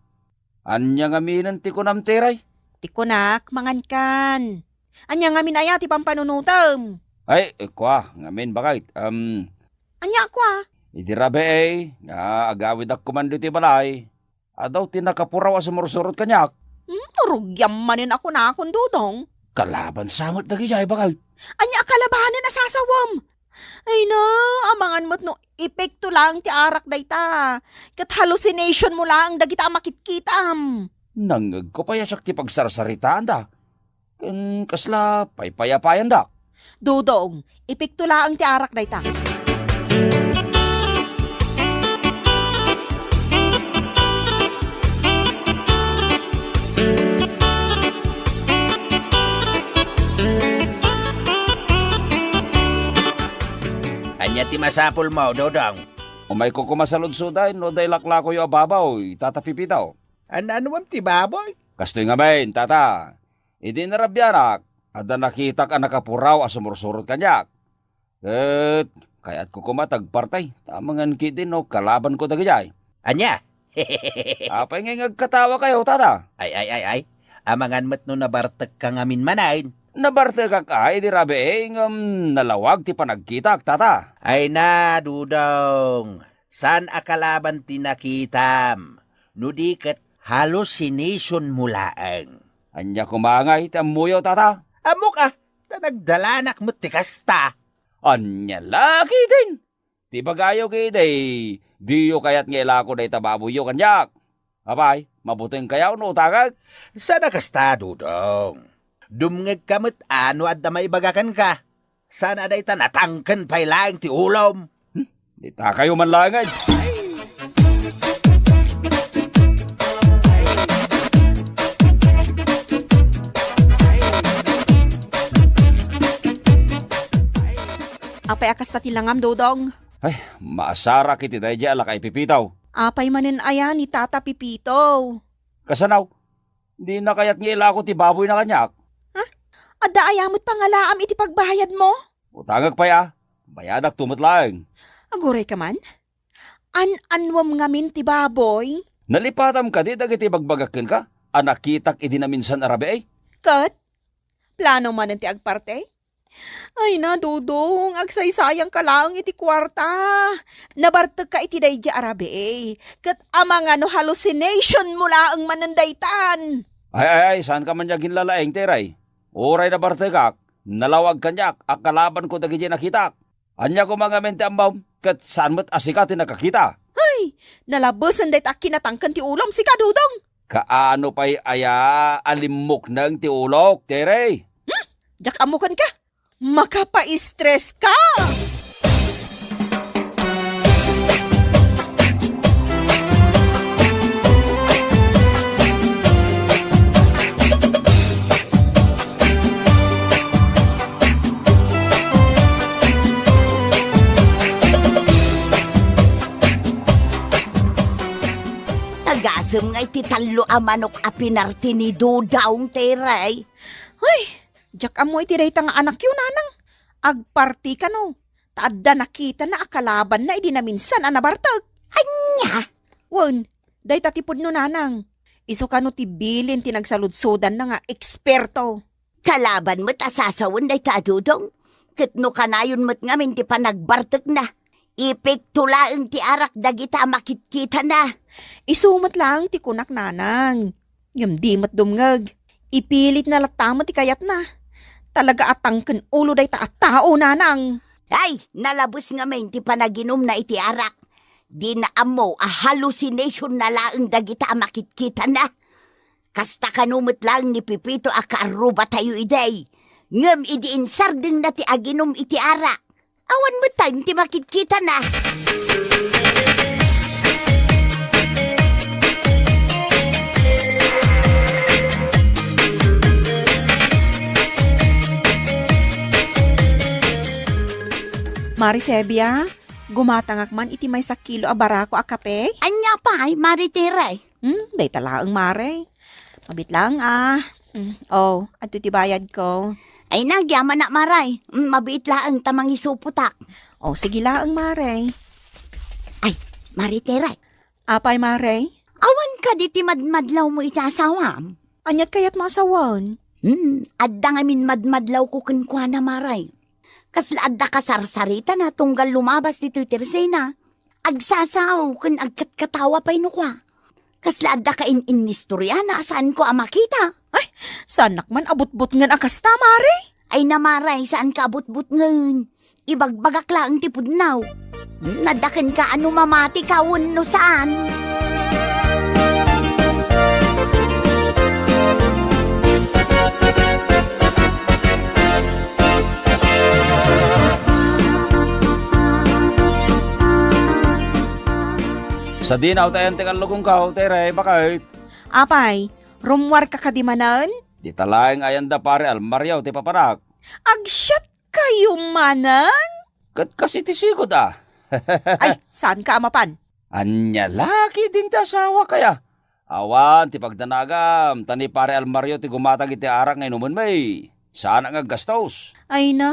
ania ngaminen ti kunam, Terry? Ti kunak, mangankan. Ania ngamin aya ti pampanunotem? Ay, kua, ngamin, baket. Um, ania kua? Idi rabii, nga agawidak koman ditoy balay, adu ti nakapuraw a sumursurot kaniak. Hmm, turugiam manen a kunakon, Dodong. Kalaban sa met dagidiay, baket. Ania a kalabanen a sasawem? Ay na, amangan met no epekto laeng ti arak dayta. Ket hallucination mo laeng dagita a makitkitam. Nangngegko pay a siak ti pagsarsaritaanda. Ken kasla paypayapayandak. Dodong, epekto laeng ti arak dayta. Ania ti masapulmo, Dodong? Umayko koma saludsod no adda ilakulakoyo a baboy, Tata Pipito. An-anuem ti baboy? Kastoy ngamin, Tata. Idi narabianak, adda nakitak a nakapuraw a sumursurot kaniak. Ket kayatko koma ti agparti, ta amangan ketdin no kalabanko dagidiay. Ania? Apay ngay nga agkatawakayo, Tata? Ay, ay, ay, ay. Amangan met no nabartekka ngamin manen. Nabartekak idi rabii, ngem nalawag ti panagkitak, Tata. Ay na, Dodong. Saan a kalaban ti nakitam, no di ket hallucination mo laeng. Ania koma ngay ti ammoyo, Tata? Ammok a, ta nagdalanak met ti kasta. Ania la ketdin? Ti ibagayo ketdi, diyo kayat nga ilako dayta baboyyo kaniak. Apay, mabutengkayo no utangek? Saan a kasta, Dodong. Dumngegka met a no adda maibaga kenka. Saan a dayta natangken pay laeng ti ulom. Hmm? Ditakayo man laeng. Apay a kasta ti langam, Dodong? Ay, maasarak iti daydiay a laka i Pipito. Apay manen aya ni Tata Pipito? Kasano? Dina kayat nga ilako ti baboyna kaniak? Ha? Adda aya met pangalaam iti pagbayadmo? Utangek pay a. Bayadakto met laeng. Aguray ka man? An-anuem ngamin ti baboy? Nalipatam kadi dagiti ibagbagak kenka a nakitak idi naminsan a rabii? Ket? Plano manen ti agparti? Ay na, Dodong, agsaysayangka laeng iti kuarta. Nabartekka iti daydiay a rabii, ket amangan no hallucination mo laeng manen daytan. Ay, ay, ay, saanka man nga aginlalaing, Terry. Uray nabartekak, nalawag kaniak a kalabanko dagiti nakitak. Ania koma ngamin ti ammom, ket saan met a sika ti nakakita? Ay, nalabesen dayta a kinatangken ti ulom, sika, Dodong. Kaano pay aya a limmukneng ti ulok, Terry? Hmm? Diak ammo kenka. Makapaistres ka! Nagasem nga iti tallo a manok a pinarti ni Dodong, Terry. Ay, diak ammo iti dayta nga anakyo, nanang. agparti kano, ta adda nakitana a kalabanna idi naminsan a nabartek. Ania? Wen, dayta ti pudno, nanang. Isu kano ti bilin ti nagsaludsodanna nga eksperto. Kalaban met a sasawen dayta a Dodong, ket no kanayon met ngamin ti panagbartekna, ipekto laeng ti arak dagita a makitkitana. Isu met laeng ti kunak, nanang. Ngem di met dumngeg. Ipilitna latta met ti kayatna. Talaga a tangken ulo dayta a tao, nanang. Ay, nalabes ngamin ti panaginumna iti arak. Dina ammo a hallucination na laeng dagita a makitkitana. Kasta kano met laeng ni Pepito a kaarrubatayo idi. Ngem idi insardengna ti aginum iti arak, awan met ti makitkitana. Mari Sebia, gumatangak man iti maysa kilo a barako a kape? Ania pay, Mari Tere? Hmm, dayta laeng, Mare. Mabiit laeng, ah. Hmm, oh, adto ti bayadko. Ay, nagyamanak, Mare. Hmm, mabiit laeng ta mangisupotak. Oh, sige laeng, Mare. Ay, Mare Tere. Apay, Mare? Awan kadi ti madmadlawmo iti asawam? Aniat kayatmo a sawen? Hmm, adda ngamin madmadlawko kenkuana, Mare. Kasla adda kasarsaritana tunggal lumabas ditoy tersena. Agsasao ken agkatkatawa pay no kua. Kasla adda kain-innistoriana a saanko a makita. Ay, saanak man a butbutngen a kasta, Mare. Ay, Mare, saanka a butbutngen. Ibagbagak laeng ti pudno. Naddaken ka a no mamati ka wenno saan. Sadino ta ayan ti kallugongko, Tere, baket? Apay, rummuarka kadi manen? Dita laeng ayanda Pare Almario ti papanak. Agsiat kayo manen? Ket kas iti sigud a. Ay, saanka a mapan? Ania la ketdin ti asawak aya? Awan ti pagdanagam, ta ni Pare Almario ti gumatang iti arak nga inumenmi. Saanak nga aggastos. Ay na,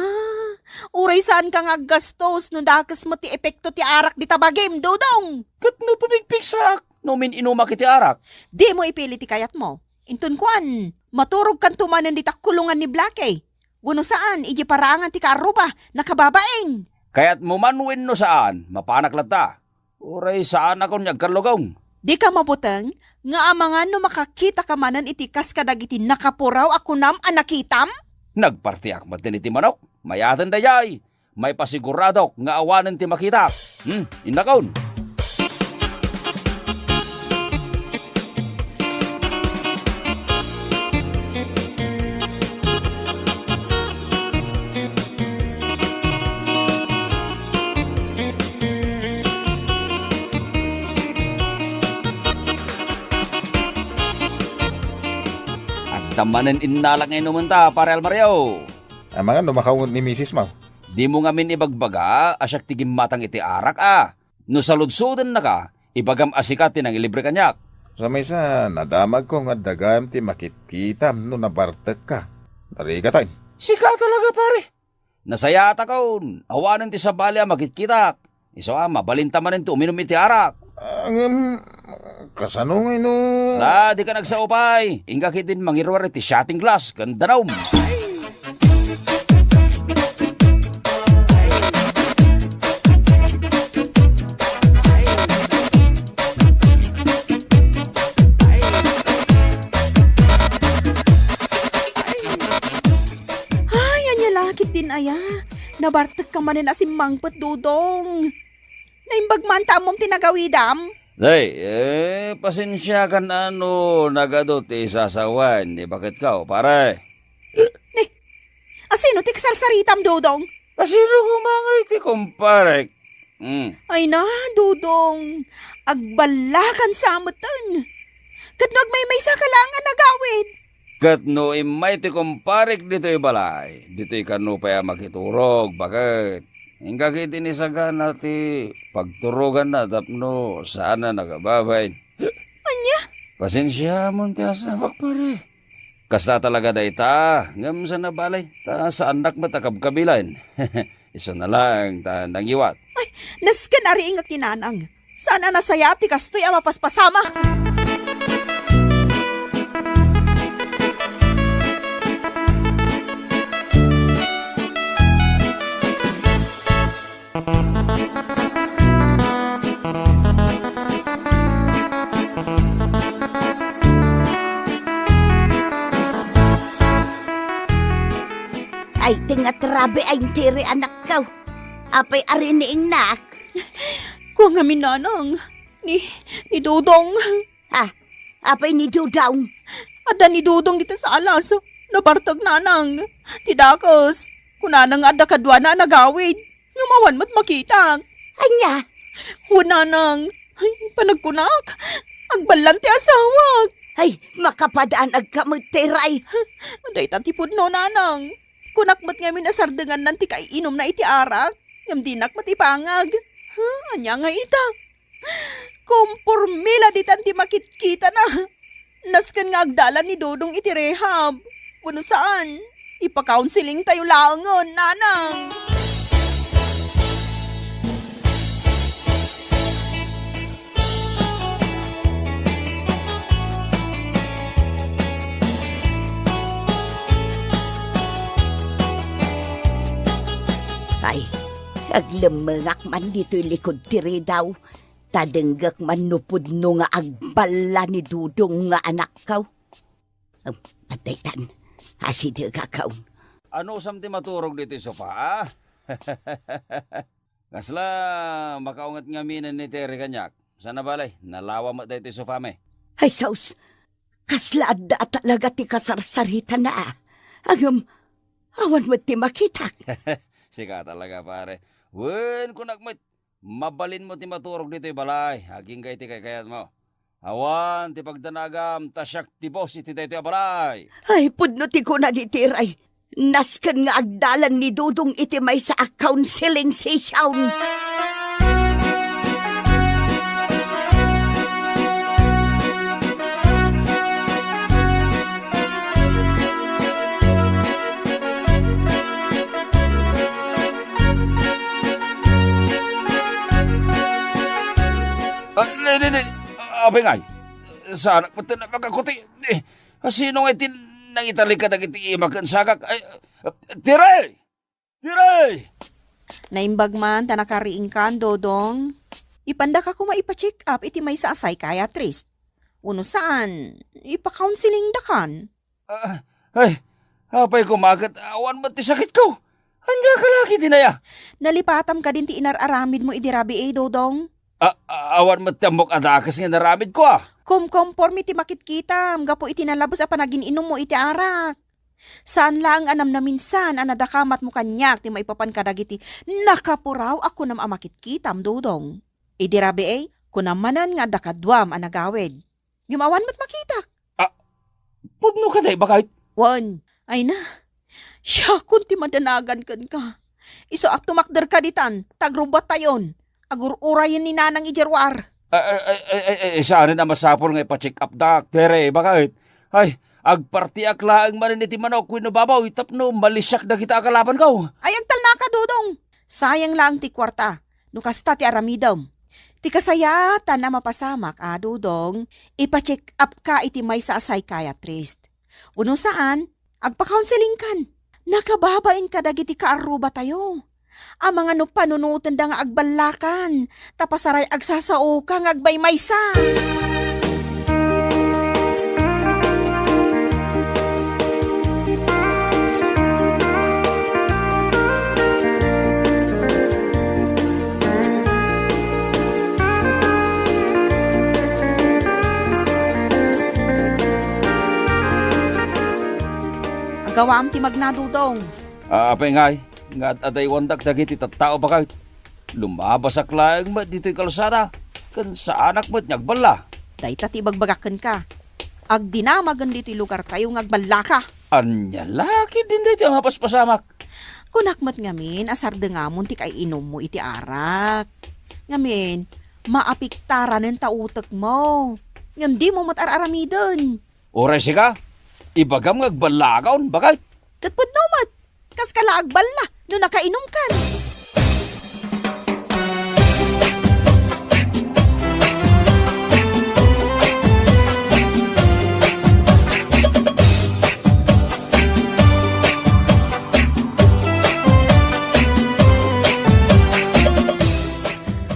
uray saanka nga aggastos no dakes met ti epekto ti arak dita bagim, Dodong. Ket no pumigpigsaak no umin-inumak iti arak? Dimo ipili ti kayatmo. Inton kuan, maturogkanto manen dita kulongan ni Blackie. Wenno saan, idiay paraangan ti kaarruba, nakababain. Kayatmo man wenno saan, mapanak latta. Uray saanakon nga agkallugong. Dika mabuteng nga amangan no makakitaka manen iti kas kadagiti nakapuraw a kunam a nakitam? Nagpartiak met iti manok. Mayaten dayay. Maipasiguradok nga awanen ti makitak. Hmm, innakon. Adda manen innalak nga inumenta, Pare Almario. Amangan no makaunget ni misis mo. Dimo ngamin ibagbaga a siak ti gimmatang iti arak a. No saludsodennaka, ibagam a sika ti nangilibre kaniak. Sa maysa, nadamagko nga adda gayam ti makitkitam no nabartekka. Narigatan. Sika talaga, pare. Nasayatakon, awanen ti sabali a makitkitak. Isu a, mabalinta manen ti uminum iti arak. Ah, ngem, kasano ngay no? Ah, dika nagsao pay. Inka ketdin mangiruar iti shooting glass ken danum. Ay, ania la ketdin aya? Nabartekka manen a simmangpet, Dodong. Naimbag man ta ammom ti nagawidam? Day, eh, pasensiakan a no nagadu ti isasawen ni baketko, pare. Ni, asino ti kasarsaritam, Dodong? Asino koma ngay ti kumparek? Hmm. Ay na, Dodong, agballakan sa metten. Ket no agmaymaysa ka laeng a nagawid. Ket no immay ti kumparek ditoy balay, ditoy kano pay a makiturog, baket. Inka ketdi ni sagana ti pagturoganna tapno saan a nakababain. Ania? Pasensiamon ti asawak, pare. Kasta talaga dayta, ngem saan a bale, ta saannak met a kabkabilan. Isuna laeng ta nangiwat. Nasken a riingek ni Nanang. Saan a nasayaat ti kastoy a mapaspasamak. Ay, ti nga trabe ay, Tere, anakko. Apay a riingnak? Kua ngamin, Nanang, ni, ni Dodong. Ah, apay ni Dodong? Adda ni Dodong dita salas. Nabartek, Nanang. Ti dakes, kunana nga adda kaduana a nagawid. Ngem awan met makitak. Ania? Wen, Nanang. Ay, panagkunak, agballan ti asawak. Ay, makapadanagka met, Tere. Dayta ti pudno, Nanang. Kunak met ngamin a sardengannan ti kaiinumna iti arak, ngem dinak met ipangag. Ha? Ania nga ita? Komporme la ditan ti makitkitana. Nasken nga agdalan ni Dodong iti rehab. Wenno saan, ipa-counseling tayo laengen, Nanang. Ay, aglemmengak man ditoy likud ti ridaw. Ta denggek man no pudno nga agballa ni Dodong nga anakko. Em, adda itan. Asidegakon. Anusam ti maturog ditoy sofa, a? Kasla makaunget ngaminen ni Tere kaniak. Saan a bale, nalawa met daytoy sofami. Ay, sus! Kasla adda talaga ti kasarsaritana. Ngem, awan met ti makitak. Sika talaga, pare. Wen, kunak met, mabalinmo ti maturog ditoy balay, agingga iti kaykayatmo. Awan ti pagdanagam, ta siak ti boss iti daytoy a balay. Ay, pudno ti kuna ni Tere. Nasken nga agdalan ni Dodong iti maysa a counseling session. Ah, ne, ne, ne. Ah, apay ngay? Saanak met a makakuti. Eh, sino ngay ti nangitalik kadagiti ima ken sagak? Ay, ah, Tere! Tere! Naimbag man ta nakariingkan, Dodong. Ipandaka koma ipa-check up iti maysa a psychiatrist. Wenno saan, ipa-counselingdakan. Ah, ay, apay koma ket awan met ti sakitko. Ania ka la ketdin aya? Nalipatam kadin ti inar-aramidmo idi rabii, Dodong? A-, a-, awan met ti ammok a dakes nga inaramidko, a. Kumkomporme ti makitkitam gapu iti nalabes a panagin-inummo iti arak. Saan laeng a namnaminsan a nadakamatmo kaniak ti maipapan kadagiti nakapuraw a kunam a makitkitam, Dodong. Idi rabii, kunam manen nga adda kaduam a nagawid. Ngem awan met makitak. Ah, pudno kadi, baket? Wen. Ay na. Siakon ti madanagan kenka. Isu a tumakderka ditan, ta agrubbatayon. Agur-urayen ni Nanang idiay ruar. Ay, ay, ay, ay, ay, ay, saanen a masapul nga ipa-check up dak, Tere, baket? Ay, agpartiak laeng manen iti manok wenno baboy tapno malisiak dagita a kalabanko. Ay, agtalnaka, Dodong. Sayang laeng ti kuarta. No kasta ti aramidem. Ti kasayaatan a mapasamak a, Dodong, ipa-check up ka iti maysa a psychiatrist. Wenno saan, agpa-counseling kan. Nakababain kadagiti kaarrubatayo. Amangan no panunotenda nga agballakan, ta pasaray agsasaoka nga agmaymaysa. Agawaam ti magna, Dodong. Ah, apay ngay, nga ad-adaywandak dagiti tattao, baket? Lumabasak laeng met ditoy kalsada, ken saanak met nga agballa. Dayta ti ibagbagak kenka. Agdinamagen ditoy lugartayo nga agballaka. Ania la ketdin daytoy a mapaspasamak? Kunak met ngamin a sardengamon ti kaiinummo iti arak. Ngamin, maapektaranen ta utekmo. Ngem dimo met ar-aramiden. Uray sika, Ibagam nga agballakaon, baket. Ket pudno met, kaska la agballa no nakainumkan.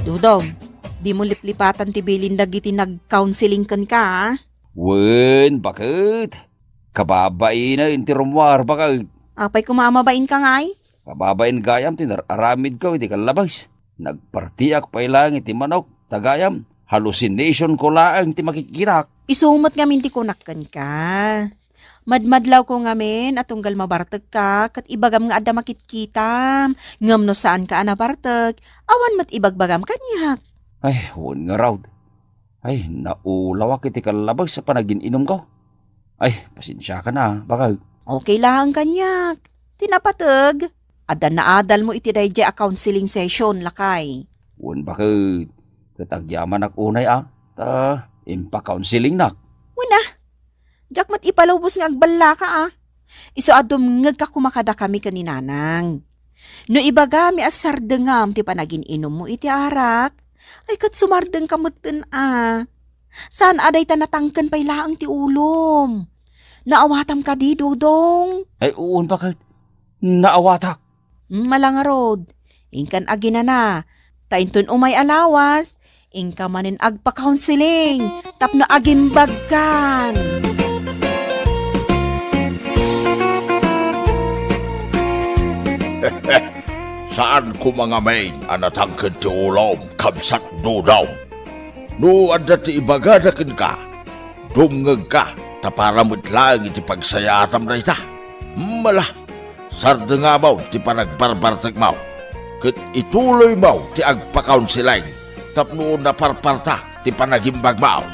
Dodong, dimo liplipatan ti bilin dagiti nag-counseling kenka, a? Wen, baket. Kababainen ti rummuar, baket. Apay koma a mabainka ngay? Kababain gayam ti nar-aramidko iti kallabas. Nagpartiak pay laeng iti manok, ta gayam, hallucination ko laeng ti makikkitak. Isu met ngamin ti kunak kenka. Madmadlawko ngamin a tunggal mabartekka ket ibagam nga adda makitkitam. Ngem no saanka a nabartek, awan met ibagbagam kaniak. Ay, wen ngarud. Ay, naulawak iti kallabas a panagin-inumko. Ay, pasensiakan a, baket. Okay laeng kaniak. Ti napateg, adda naadalmo iti daydiay a counseling session, lakay. Wen, baket. Ket agyamanak unay a, ta impa-counselingnak. Wen a, diak met ipalubos nga agballaka a. Isu a dumngegka koma kadakami ken ni Nanang. No ibagami a sardengam ti panagin-inummo iti arak, ay ket sumardengka metten a. Saan a dayta natangken pay laeng ti ulom. Naawatam kadi, Dodong? Ay, wen, baket. Naawatak. Hmm, mala ngarud. Inkan aginana. Ta inton umay a lawas, inka manen agpa-counseling tapno agimbagkan. Saan koma ngamin a natangken ti ulom, kabsat Dodong. No adda ti ibagada kenka, dumngegka, ta para met laeng iti pagsayaatam dayta. Mala, sardengamon ti panagbarbartekmo, ket ituloymo ti agpakaunseling tapno naparpartak ti panagimbagmo.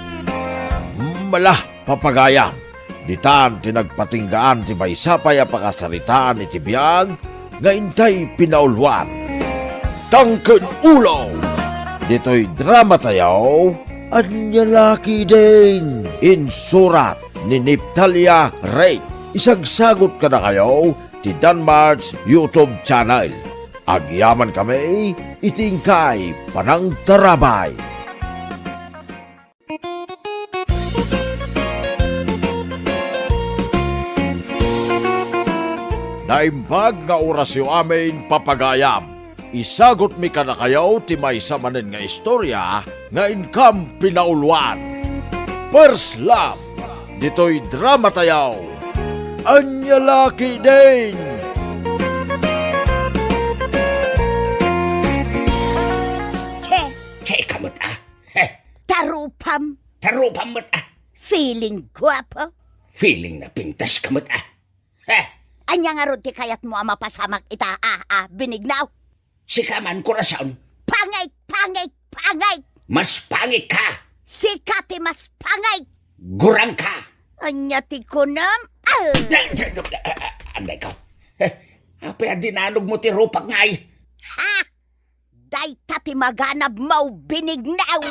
Mala, papagayam, ditan ti nagpatinggaan ti maysa pay a pakasaritaan iti biag nga intay pinauluan. Tangken ulo! Ditoy dramatayo, Ania La Ketdin! Insurat ni Neftalia Rey. Isagsagot kadakayo ti Danmart's YouTube channel. Agyamankami iti inkay panangtarabay. Naimbag nga orasyo amin, papagayam. Isagutmi kadakayo ti maysa manen nga istorya nga inkam pinauluan. First Love, ditoy dramatayo, Ania La Ketdin! Che! Che ka met, ah. Heh. Tarupam. Tarupam met, ah. Feeling guapo. Feeling napintas ka met, ah. Heh. Ania ngarud ti kayatmo a mapasamak ita, ah, ah, binignaw? Sika man, Corazon. Pangit, pangit, pangit! Mas pangit ka! Sika ti mas pangit! Gurang ka! Ania ti kunam? Ah! Anday ka. Heh. Apay a dinanogmo ti rupak ngay? Ha? Dayta ti maganabmo, binignaw!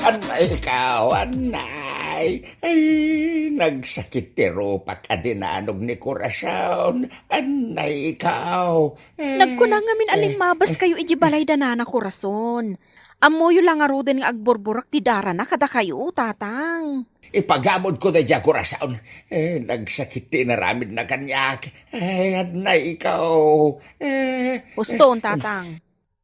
Anay ikaw, anay. Ay, nagsakit ti rupak a dinanog ni Corazon. Anay ikaw. Eh, nagkuna ngamin a eh, limmabas eh. Kayo iti balay da Nana Corazon. Ammoyo la ngaruden nga agburburek ti darana kadakayo, Tatang. Ipagamodko daydiay a Corazon. Eh, nagsakit ti inaramidna kaniak. Eh, anay ikaw. Eh, Huston, eh, Tatang.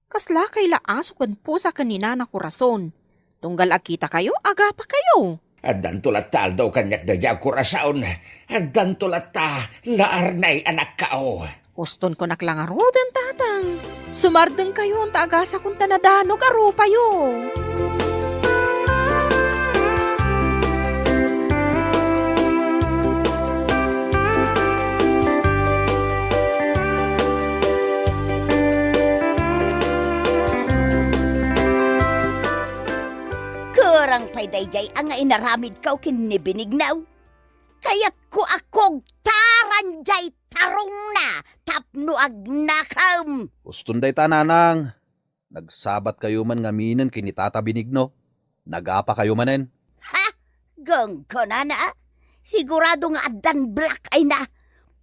Kasla kay la aso ken pusa ken ni Nana Corazon. Tunggal agkitakayo, agapakayo. Addanto latta aldaw kaniak daydiay a Corazon. Addanto latta la arnay a nakkaw. Huston kunak la ngaruden, Tatang. Sumardengkayon ta agasakon ta nadanog a rupayo. Nang pay daydiay a nga inaramidko ken ni Benigno. Kayatko a kugtaran jay tarongna tapno agnakem. Uston dayta, nanang. Nagsabatkayo man ngaminen ken ni Tata Benigno. Nagapakayo manen. Ha? Gangganana, a? Sigurado nga addan black eye na.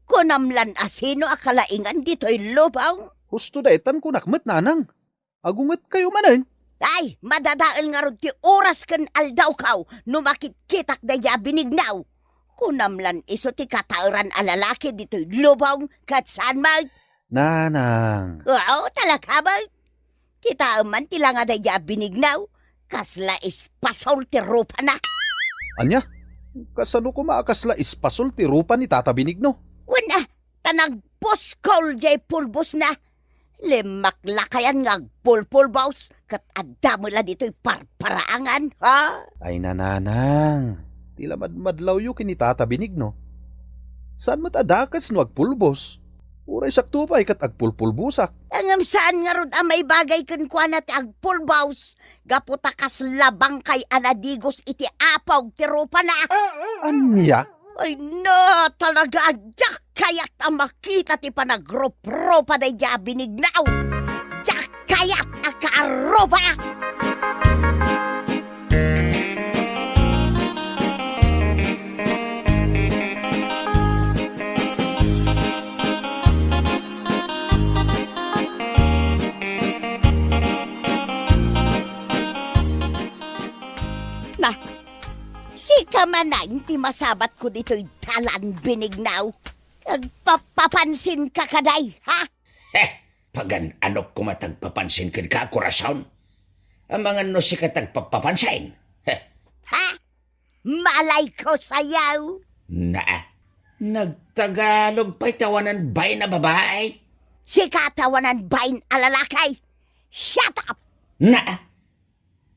Kunam lan a sino a kalaingan ditoy lubong? Husto daytan kunak met, nanang. Agungetkayo manen. Ay, madadael ngarud ti oras ken aldawko no makitkitak daydiay a Benigno. Kunam lan isu ti kataeran a lalaki ditoy lubong ket saan met? Nanang. Oo, talaga met. Kitaem man ti langa daydiay a Benigno, kasla espasol ti rupana. Ania? Kasano koma a kasla espasol ti rupa ni Tata Benigno? Wen a, ta nagpuskol jay pulbosna. Limmaklakayan nga agpulpulbos, ket adda met la ditoy parparaangan, ha? Ay, nanang, ti la madmadlawyo ken ni Tata Benigno. Saan met a dakes no agpulbos? Uray sakto pay ket agpulpulbosak. Ngem saan ngarud a maibagay kenkuana ti agpulbos, gapu ta kasla bangkay a nadigos iti apog ti rupana. Ania? Ay, na, talaga, diak kayat a makita ti panagrupropa daydiay a Benigno. Diak kayat a kaarupa. Na, sika manen ti masabatko ditoy dalan, Benigno. Agpapapansinka kadi, ha? Heh, pagan-anok koma ti agpapansin kenka, Corazon. Amangan no sika ti agpapapansin. Heh. Ha? Malayko sayo. Naa, nagtagalog pay ti awanan bain a babai. Sika ti awanan bain a lalaki. Shut up! Naa,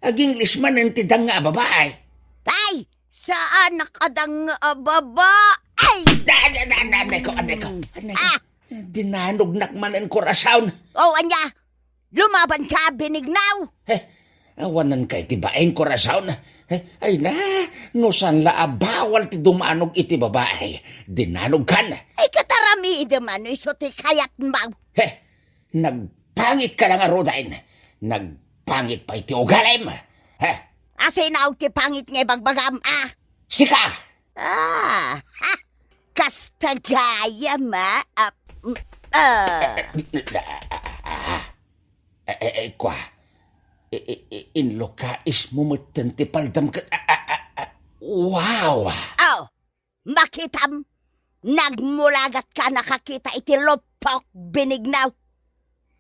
Ag-English manen ti danga a babai. Ay, saan a kadanga a babai? Da, da, da, da, aneko, aneko, aneko. Ah! Dinanognak manen, Corazon. Oh, ania? Lumabanka, Benigno? Eh, awananka iti bain, Corazon. Eh, ay na, no saan la a bawal ti dumanog iti babai, dinanogkan. Ay, ket aramidem no isu ti kayatmo. Eh, nagpangitka la ngaruden. Nagpangit pay ti ugalim. Eh. Asino ti pangit nga ibagbagam, ah? Sika! Ah, ha! Kasta gayam, ah. Ah, mm, ah. Eh, eh, eh, kua. Eh, eh, eh, inlukais mo metten ti paldam ket, ah, ah, ah, ah. Wow! Oh, makitam, nagmulagat ka nakakita iti luppok, Benigno.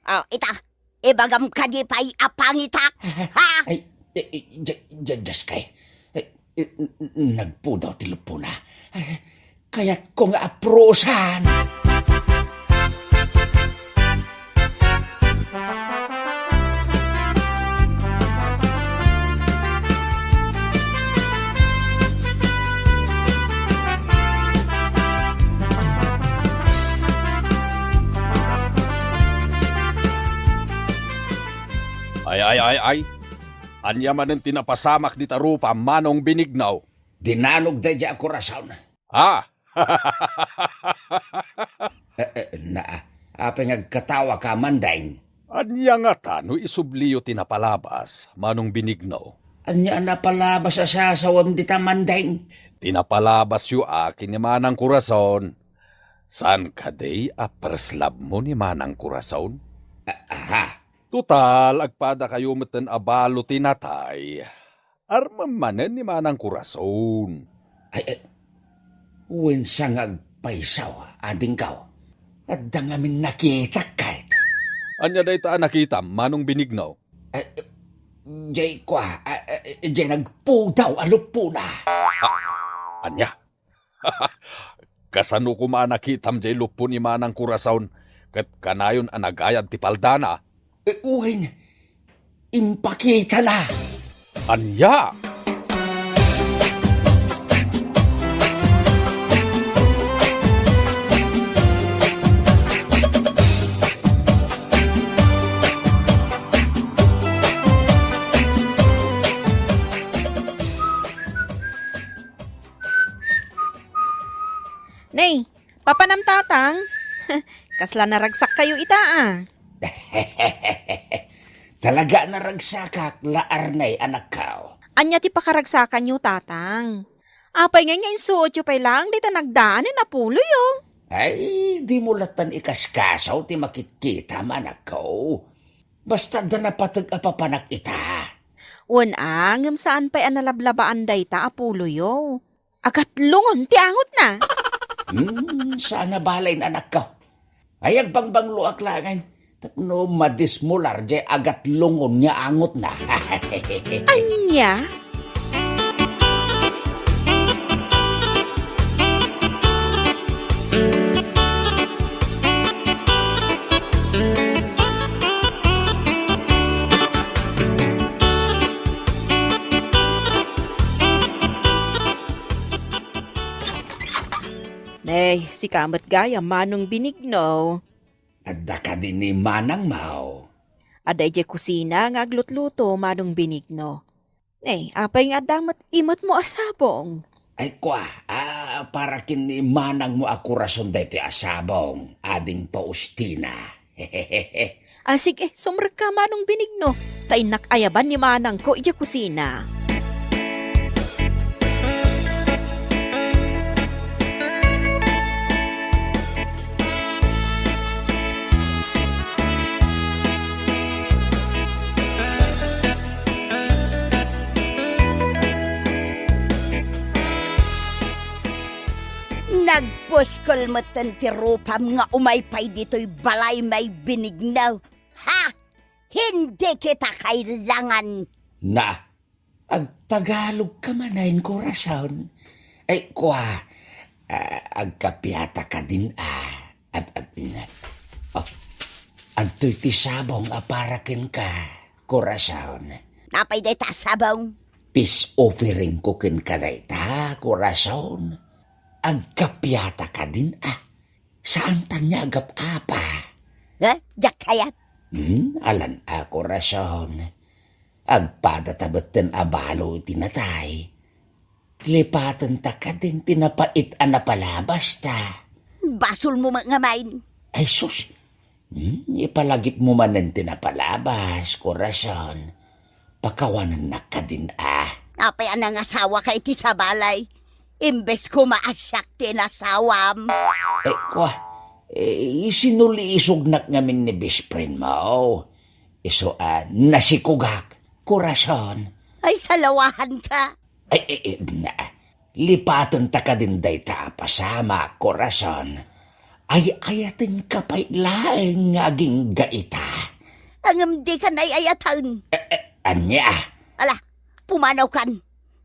Oh, ita, ibagam kadi pay a pangitak, ha? Ay, eh, eh, ja-, ja-, Dios kay. Eh, eh, n-, n-, nagpudaw ti luppona. Eh, kayatko nga aprusan. Ay, ay, ay, ay. Ania manen ti napasamak dita rupa, Manong Benigno? Dinanog daydiay a Corazon. Ah! Eh, eh, naa, apay nga agkatawaka, Mandeng? Ania ngata no isubliyo ti napalabas, Manong Benigno? Ania a napalabas a sasawem dita, Mandeng? Ti napalabasyo a ken ni Manang Corazon. Saan kadi a first love mo ni Manang Corazon? A-, aha. Total, agpadakayo metten a balo ti natay. Armem manen ni Manang Corazon. Ay, ay, wen sa nga agpaysaw, adingko. Adda ngamin nakitak ket. Ania dayta a nakitam, Manong Benigno? Ay, jay kua, a, a, jay nagpudaw a luppona. Ah, ania? Kasano koma a nakitam jay luppo ni Manang Corazon ket kanayon a nagayad ti paldana? Eh, wen, impakitana. Ania? Apanam, Tatang? Kasla naragsakkayo ita, a? Talaga a naragsakak, la Arnay, anakko. Ania ti pakaragsakanyo, Tatang? Apay ngay nga insuotyo pay laeng dayta nagdaanen a puloyo? Ay, dimo lattan ikaskaso ti makitkitam, anakko. Basta adda napateg a papanak ita. Wen a, ngem saan pay a nalablabaan dayta a puloyo. Agatlongen ti angotna. Hmm, saan a balayen, anakko. Ay, agbangbangloak laengen tapno madismolar diay agatlongen nga angotna. Ania? Nay, sika met gayam, Manong Benigno. Adda kadi ni manangmo? Adda idiay kusina nga aglutluto, Manong Benigno. Nay, apay nga adda met imetmo a sabong? Ay, kua, a, para ken ni manangmo a korason daytoy a sabong, Ading Faustina. A, sige, sumrekka, Manong Benigno, ta innak ayaban ni manangko idiay kusina. Nagpuskol metten ti rupam nga umay pay ditoy balay, Manong Benigno. Ha? Hindi kita kailangan. Na, agtagalogka manen, korason. Ay, kua, a, agkapiata kadin, a. Ag-, ag-, oh, adtoy ti sabong a para kenka, korason. Apay dayta a sabong? Peace offering ko kenka dayta, korason. Agkapiata kadin, a. Saantan nga agap-apa. Ha? Diak kayat. Hmm, alan a, korason. Agpadata metten a balo iti natay. Lipatenta kadin ti napait a napalabasta. Basolmo met ngamin. Ay, sus. Hmm, ipalagipmo manen ti napalabas, korason. Pakawanennak kadin, a. Apay a nangasawaka iti sabali? Imbes koma a siak ti inasawam. Eh, kua, eh, sinulisognak ngamin ni best friendmo. Isu a nasikogak, korason. Ay, salawahanka. Ay, eh, eh, na, lipatenta kadin dayta a pasamak, korason. Ay-ayatenka pay laeng nga agingga ita. Ngem dika ay-ayaten. Eh, eh, ania? Ala, pumanawkan.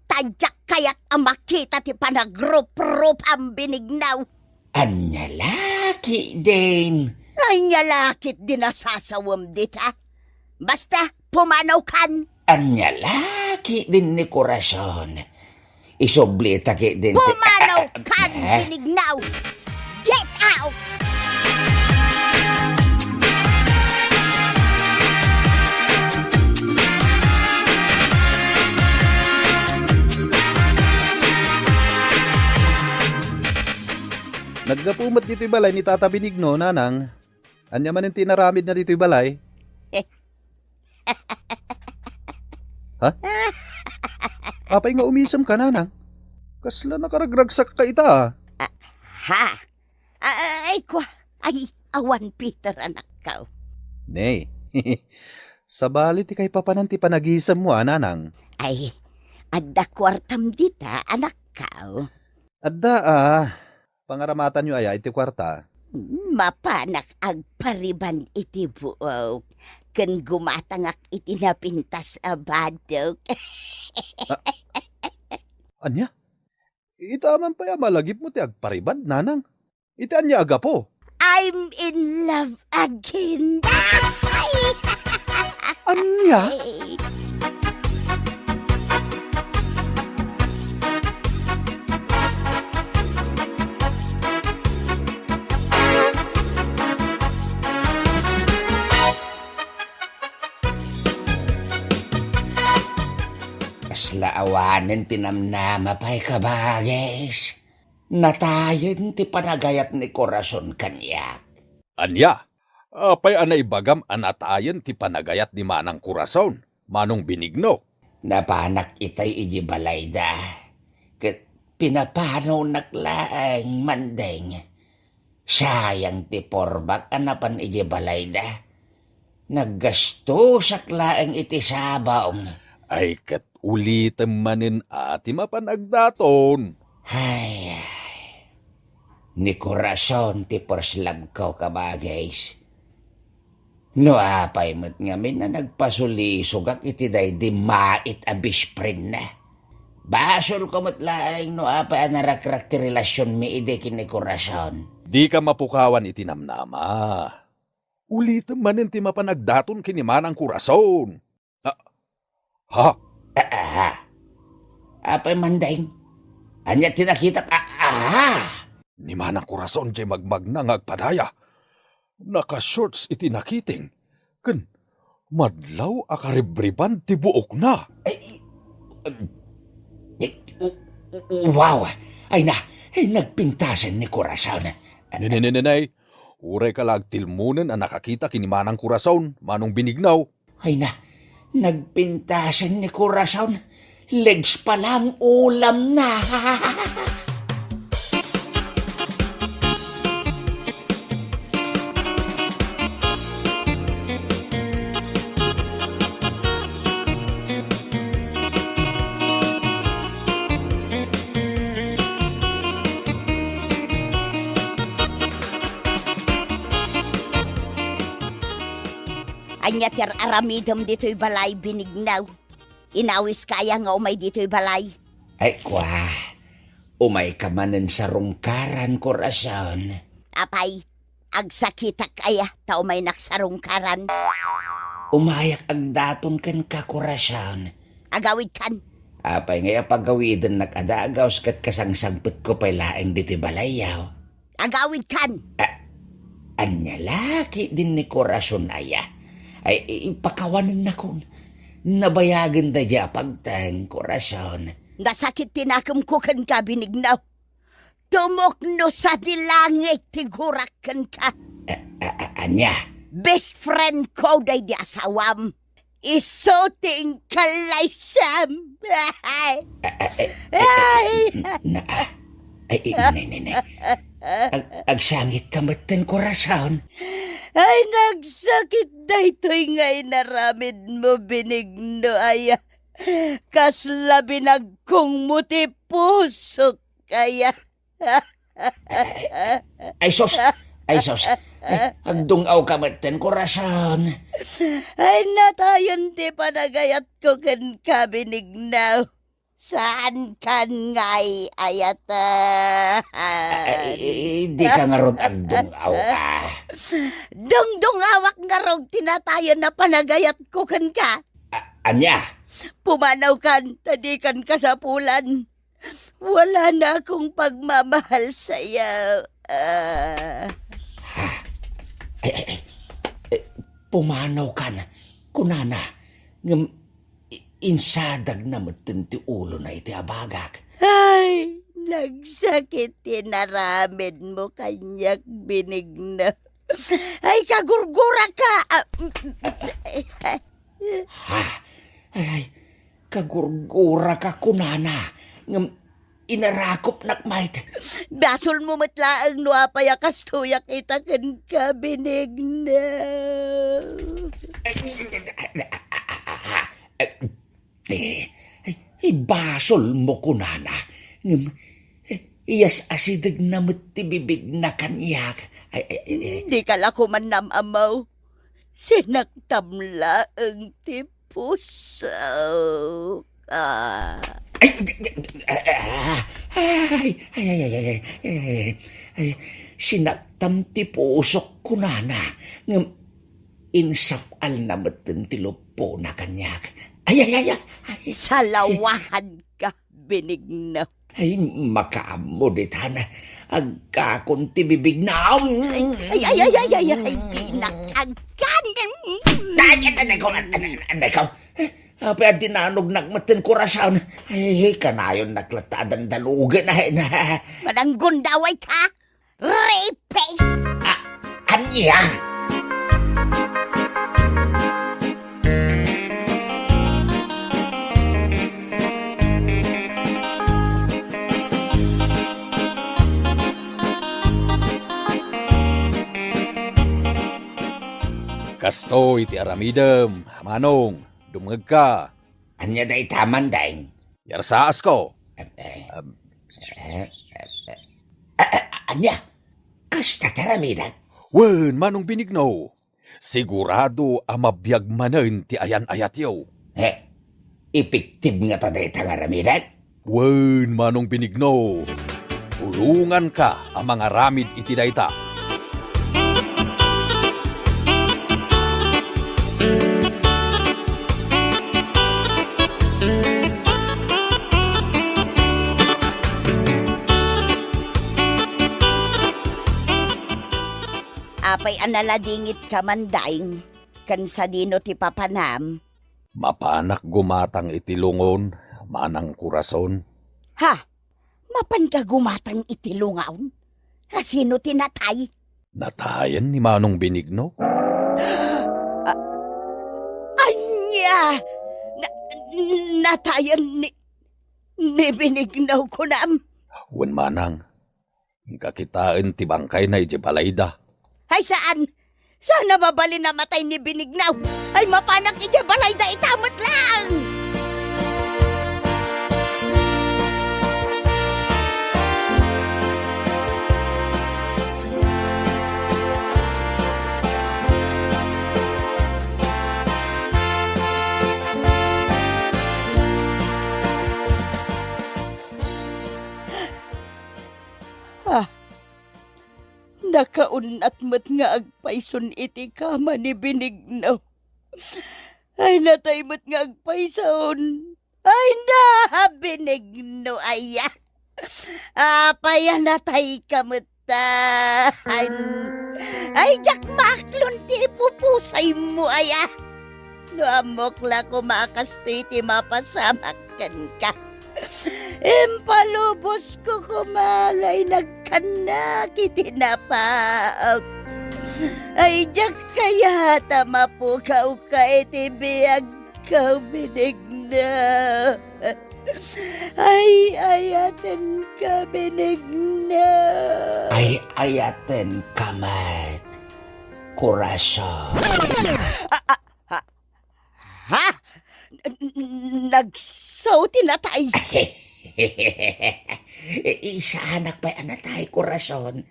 Ta diak kayat a makita ti panagruprupam, Benigno. Ania la ketdin? Ania la ketdin a sasawem dita? Basta, pumanawkan. Ania la ketdin ni korason? Isublita ketdin ti... Pumanawkan, eh, Benigno! Get out! Naggapu met ditoy balay ni Tata Benigno, Nanang. Ania manen ti inaramidna ditoy balay? Ha? Apay nga umisemka, Nanang? Kasla nakaragragsakka ita, a. Ah, ha? Ah, ay, kua. Ay, awan, Peter, anakko. Nay, sabali ti kaipapanan ti panagisemmo, a, Nanang. Ay, adda kuartam dita, anakko. Adda, a. Pangaramatanyo aya iti kuarta? Mapanak agpariban iti buok ken gumatangak iti napintas a badok. A-, ania? Ita man pay a malagipmo ti agpariban, Nanang? Iti ania a gapu? I'm in love again. Ay! Ania? Kasla awanen ti namnama pay, kabagis. Natayen ti panagayat ni Corazon kaniak. Ania? Apay a naibagam a natayen ti panagayat ni Manang Corazon, Manong Benigno? Napanak itay iti balayda. Ket pinapanonak laeng, Mandeng. Sayang ti purbak a napan iti balayda. Naggastosak laeng iti sabong. Ay, ket ulitem manen a ti mapan agdaton. Ay, ay. Ni Corazon ti first love ko, kabagis. No apay met ngamin a nagpasulisogak iti daydi mait a best friend na. Basolko met laeng no apay a narakrak ti relasionmi idi ken ni Corazon. Dika mapukawan iti namnama. Ulitem manen ti mapan agdaton ken ni Manang Corazon. Ah, ha? Ah, ah, ha? Apay, Mandeng? Ania ti nakitak? Ah, ah, ha? Ni Manang Corazon diay magmagna nga agpadaya. Naka-shorts iti nakiting, ken madlaw a karibriban ti buokna. Ay, um, eh, w-, w-, wow! Ay na, ay, nagpintasen ni Corazon. Ne, ne, ne, ne, ne. Uray ka la agtilmonen a nakakita ken ni Manang Corazon, Manong Benigno. Ay na, nagpintasen ni Corazon. Legs pa lang ulamna. Ania ti ar-aramidem ditoy balay, Benigno? Inawiska aya nga umay ditoy balay? Ay, kua, umayka manen sarungkaran, Corazon. Apay, agsakitak aya ta umaynak sarungkaran? Umayak agdaton kenka, Corazon. Agawidkan. Apay ngay a pagawidennak a dagus ket kasangsangpetko pay laeng ditoy balayyo? Agawidkan. A-, ania la ketdin ni Corazon aya? Ay, i-, ipakawanennakon. Nabayagen daydiay a pagteng, Corazon. Nasakit ti nakemko kenka, Benigno. Tumukno sadi langit ti gurak kenka. A-, a-, a-, ania? Best friend ko daydi asawam. Isu ti inkallaysam. Ay. A-, a-, a-, a-, Ay. N-, na, ah. Ay, i-, ne, ne, ne. Ag-, agsangitka metten, Corazon. Ay, nagsakit daytoy nga inaramidmo, Benigno aya. Kasla binagkongmo ti pusok aya. Ay, sus! Ay, sus! Ay, agdung-awka metten, Corazon. Ay, natayen ti panagayatko kenka, Benigno. Saankan nga ay-ayatan. Ay, dika ngarud agdung-aw, ah. Dungdungawak ngarud ti natayen a panagayatko kenka. A-, ania? Pumanawkan, ta dikan kasapulan. Wala na akong pagmamahal sayo. Ah. Ha? Ay, ay, ay. Eh, pumanawkan, kunana, ngem i-, insadagna metten ti ulona iti abagak. Ay, nagsakit ti inaramidmo kaniak, Benigno. Ay, kagurguraka! Ah, Ha? Ay, ay, kagurguraka kunana, ngem inarakupnak met. Basolmo met laeng no apay a kastoyak ita kenka, Benigno. Ay, eh, ay, ibasolmo kunana, ngem, eh, iyas-asidegna met ti bibigna kaniak. Ay, ay, ay, ay. Dika la koma nam-amaw. Sinaktam laeng ti pusok. Ah. Ay, ay, ay, ay, sinaktam ti pusok kunana, ngem insap-alna metten ti luppona kaniak. Ay, ay, ay, ay, ay. Salawahan ka, Benigno. Ay, makaammo ditan. Agkakon ti bibigna. Ay, ay, ay, ay, ay, ay, ay, dinak agkan. Ay, ay, ay, ay, ay, ay, ay, ay, ay. Eh, Apay a dinanognak metten, Corazon? Ay, kanayonnak latta a dandalugen, ay na. Mananggundaway ka? Rapist! Ah, ania? Kastoy ti aramidem, Manong. Dumngegka. Ania dayta, Mandeng? Yarsaasko. Eh, eh, Am, eh, eh, eh, eh, ania? Kasta ti aramidek? Wen, Manong Benigno. Sigurado a mabiag manen ti ayan-ayatyo. Eh, epektib ngata dayta nga aramidek? Wen, Manong Benigno. Tulonganka a mangaramid iti dayta. Apay a naladingitka, Mandeng? Ken sadino ti papanam? Mapanak gumatang iti lungon, Manang Corazon. Ha? Mapanka gumatang iti lungon? Asino ti natay? Natayen ni Manong Benigno. A-, ania? Na-, natayen ni, ni Benigno, kunam? Wen, Manang. Inka kitaen ti bangkayna idiay balayda. Ay, saan! Saan a mabalin a matay ni Benigno? Ay, mapanak idiay balayda ita met laeng! Ah, nakaun-at met nga agpayson iti kama ni Benigno. Ay, natay met nga agpayson. Ay, na, Benigno, aya. Apay a natayka met ta. Ay, ay, diak maaklon ti ipupusaymo, aya. No ammok la koma a kastoy ti mapasamak kenka. Impalubosko koma nga inagkannak iti napaak. Ay, diak kayat a mapukawka iti biagko, Benigno. Ay, ayatenka, Benigno. Ay, ayatenka met, Corazon. Ah, ah, Ha? Ha? N-, n-, nagsaw ti natay? Saanak pay a natay, Corazon.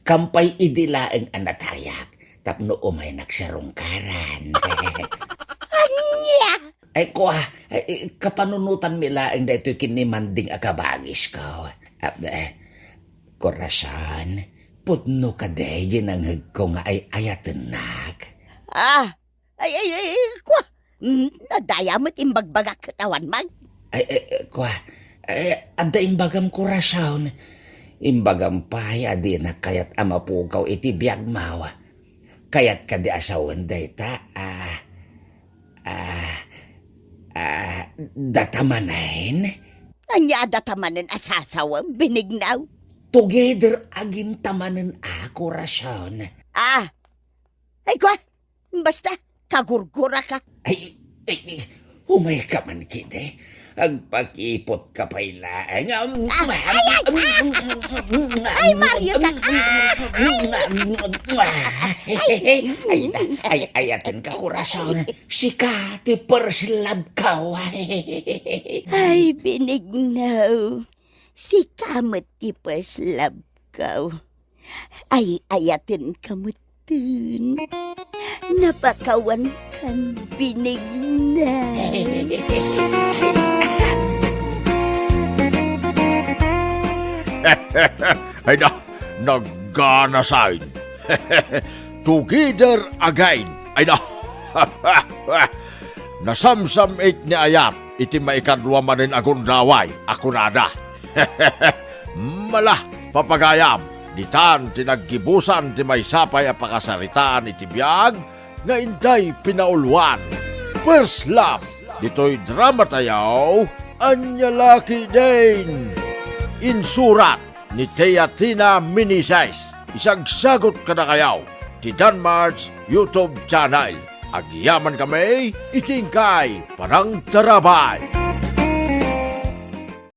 Kampay idi laeng a natayak tapno umaynak sarungkaran. Ania? Ay, kua, ay, kapanunotanmi laeng daytoy ken ni Manding a kabagisko. Ah, eh, Corazon, pudno kadi diay nangngegko nga ay-ayatennak? Ah, Ay, ay, ay, ay, kua, mm, nadaya met imbagbagak ket awan man. Ay, ay, ay, kua, ay, adda imbagam, Corazon. Imbagam pay a dinak kayat a mapukaw iti biagmo. Kayat kadi a sawen dayta, ah, ah, ah, data manen? Ania a data manen a sasawem, Benigno? Together again ta manen a, Corazon. Ah, Ay, kua, basta, kagurguraka. Ay, ay, ay, umayka man kidi. Agpakipotka pay laeng. Ah, ay, ay, ah! Ay, Mario ka! Ah! Ay, ay, na, ay, ayatenka, Corazon. Sika ti first love ko. Ay, Benigno. Sika met ti first love ko. Ay-ayatenka metten. Napakawankan, Benigno. Ay na, nagganasay. Together again. Ay na. Nasamsam-it ni Ayat iti maikadua manen a gundaway a kunada. Mala, papagayam, ditan ti naggibusan ti maysa pay a pakasaritaan iti biag nga intay pinauluan. First love. ditoy dramatayo, Ania La Ketdin. Insurat ni Teatina Meneses. Isagsagut kadakayo ti Danmart's YouTube channel. Agyamankami iti inkay panangtarabay.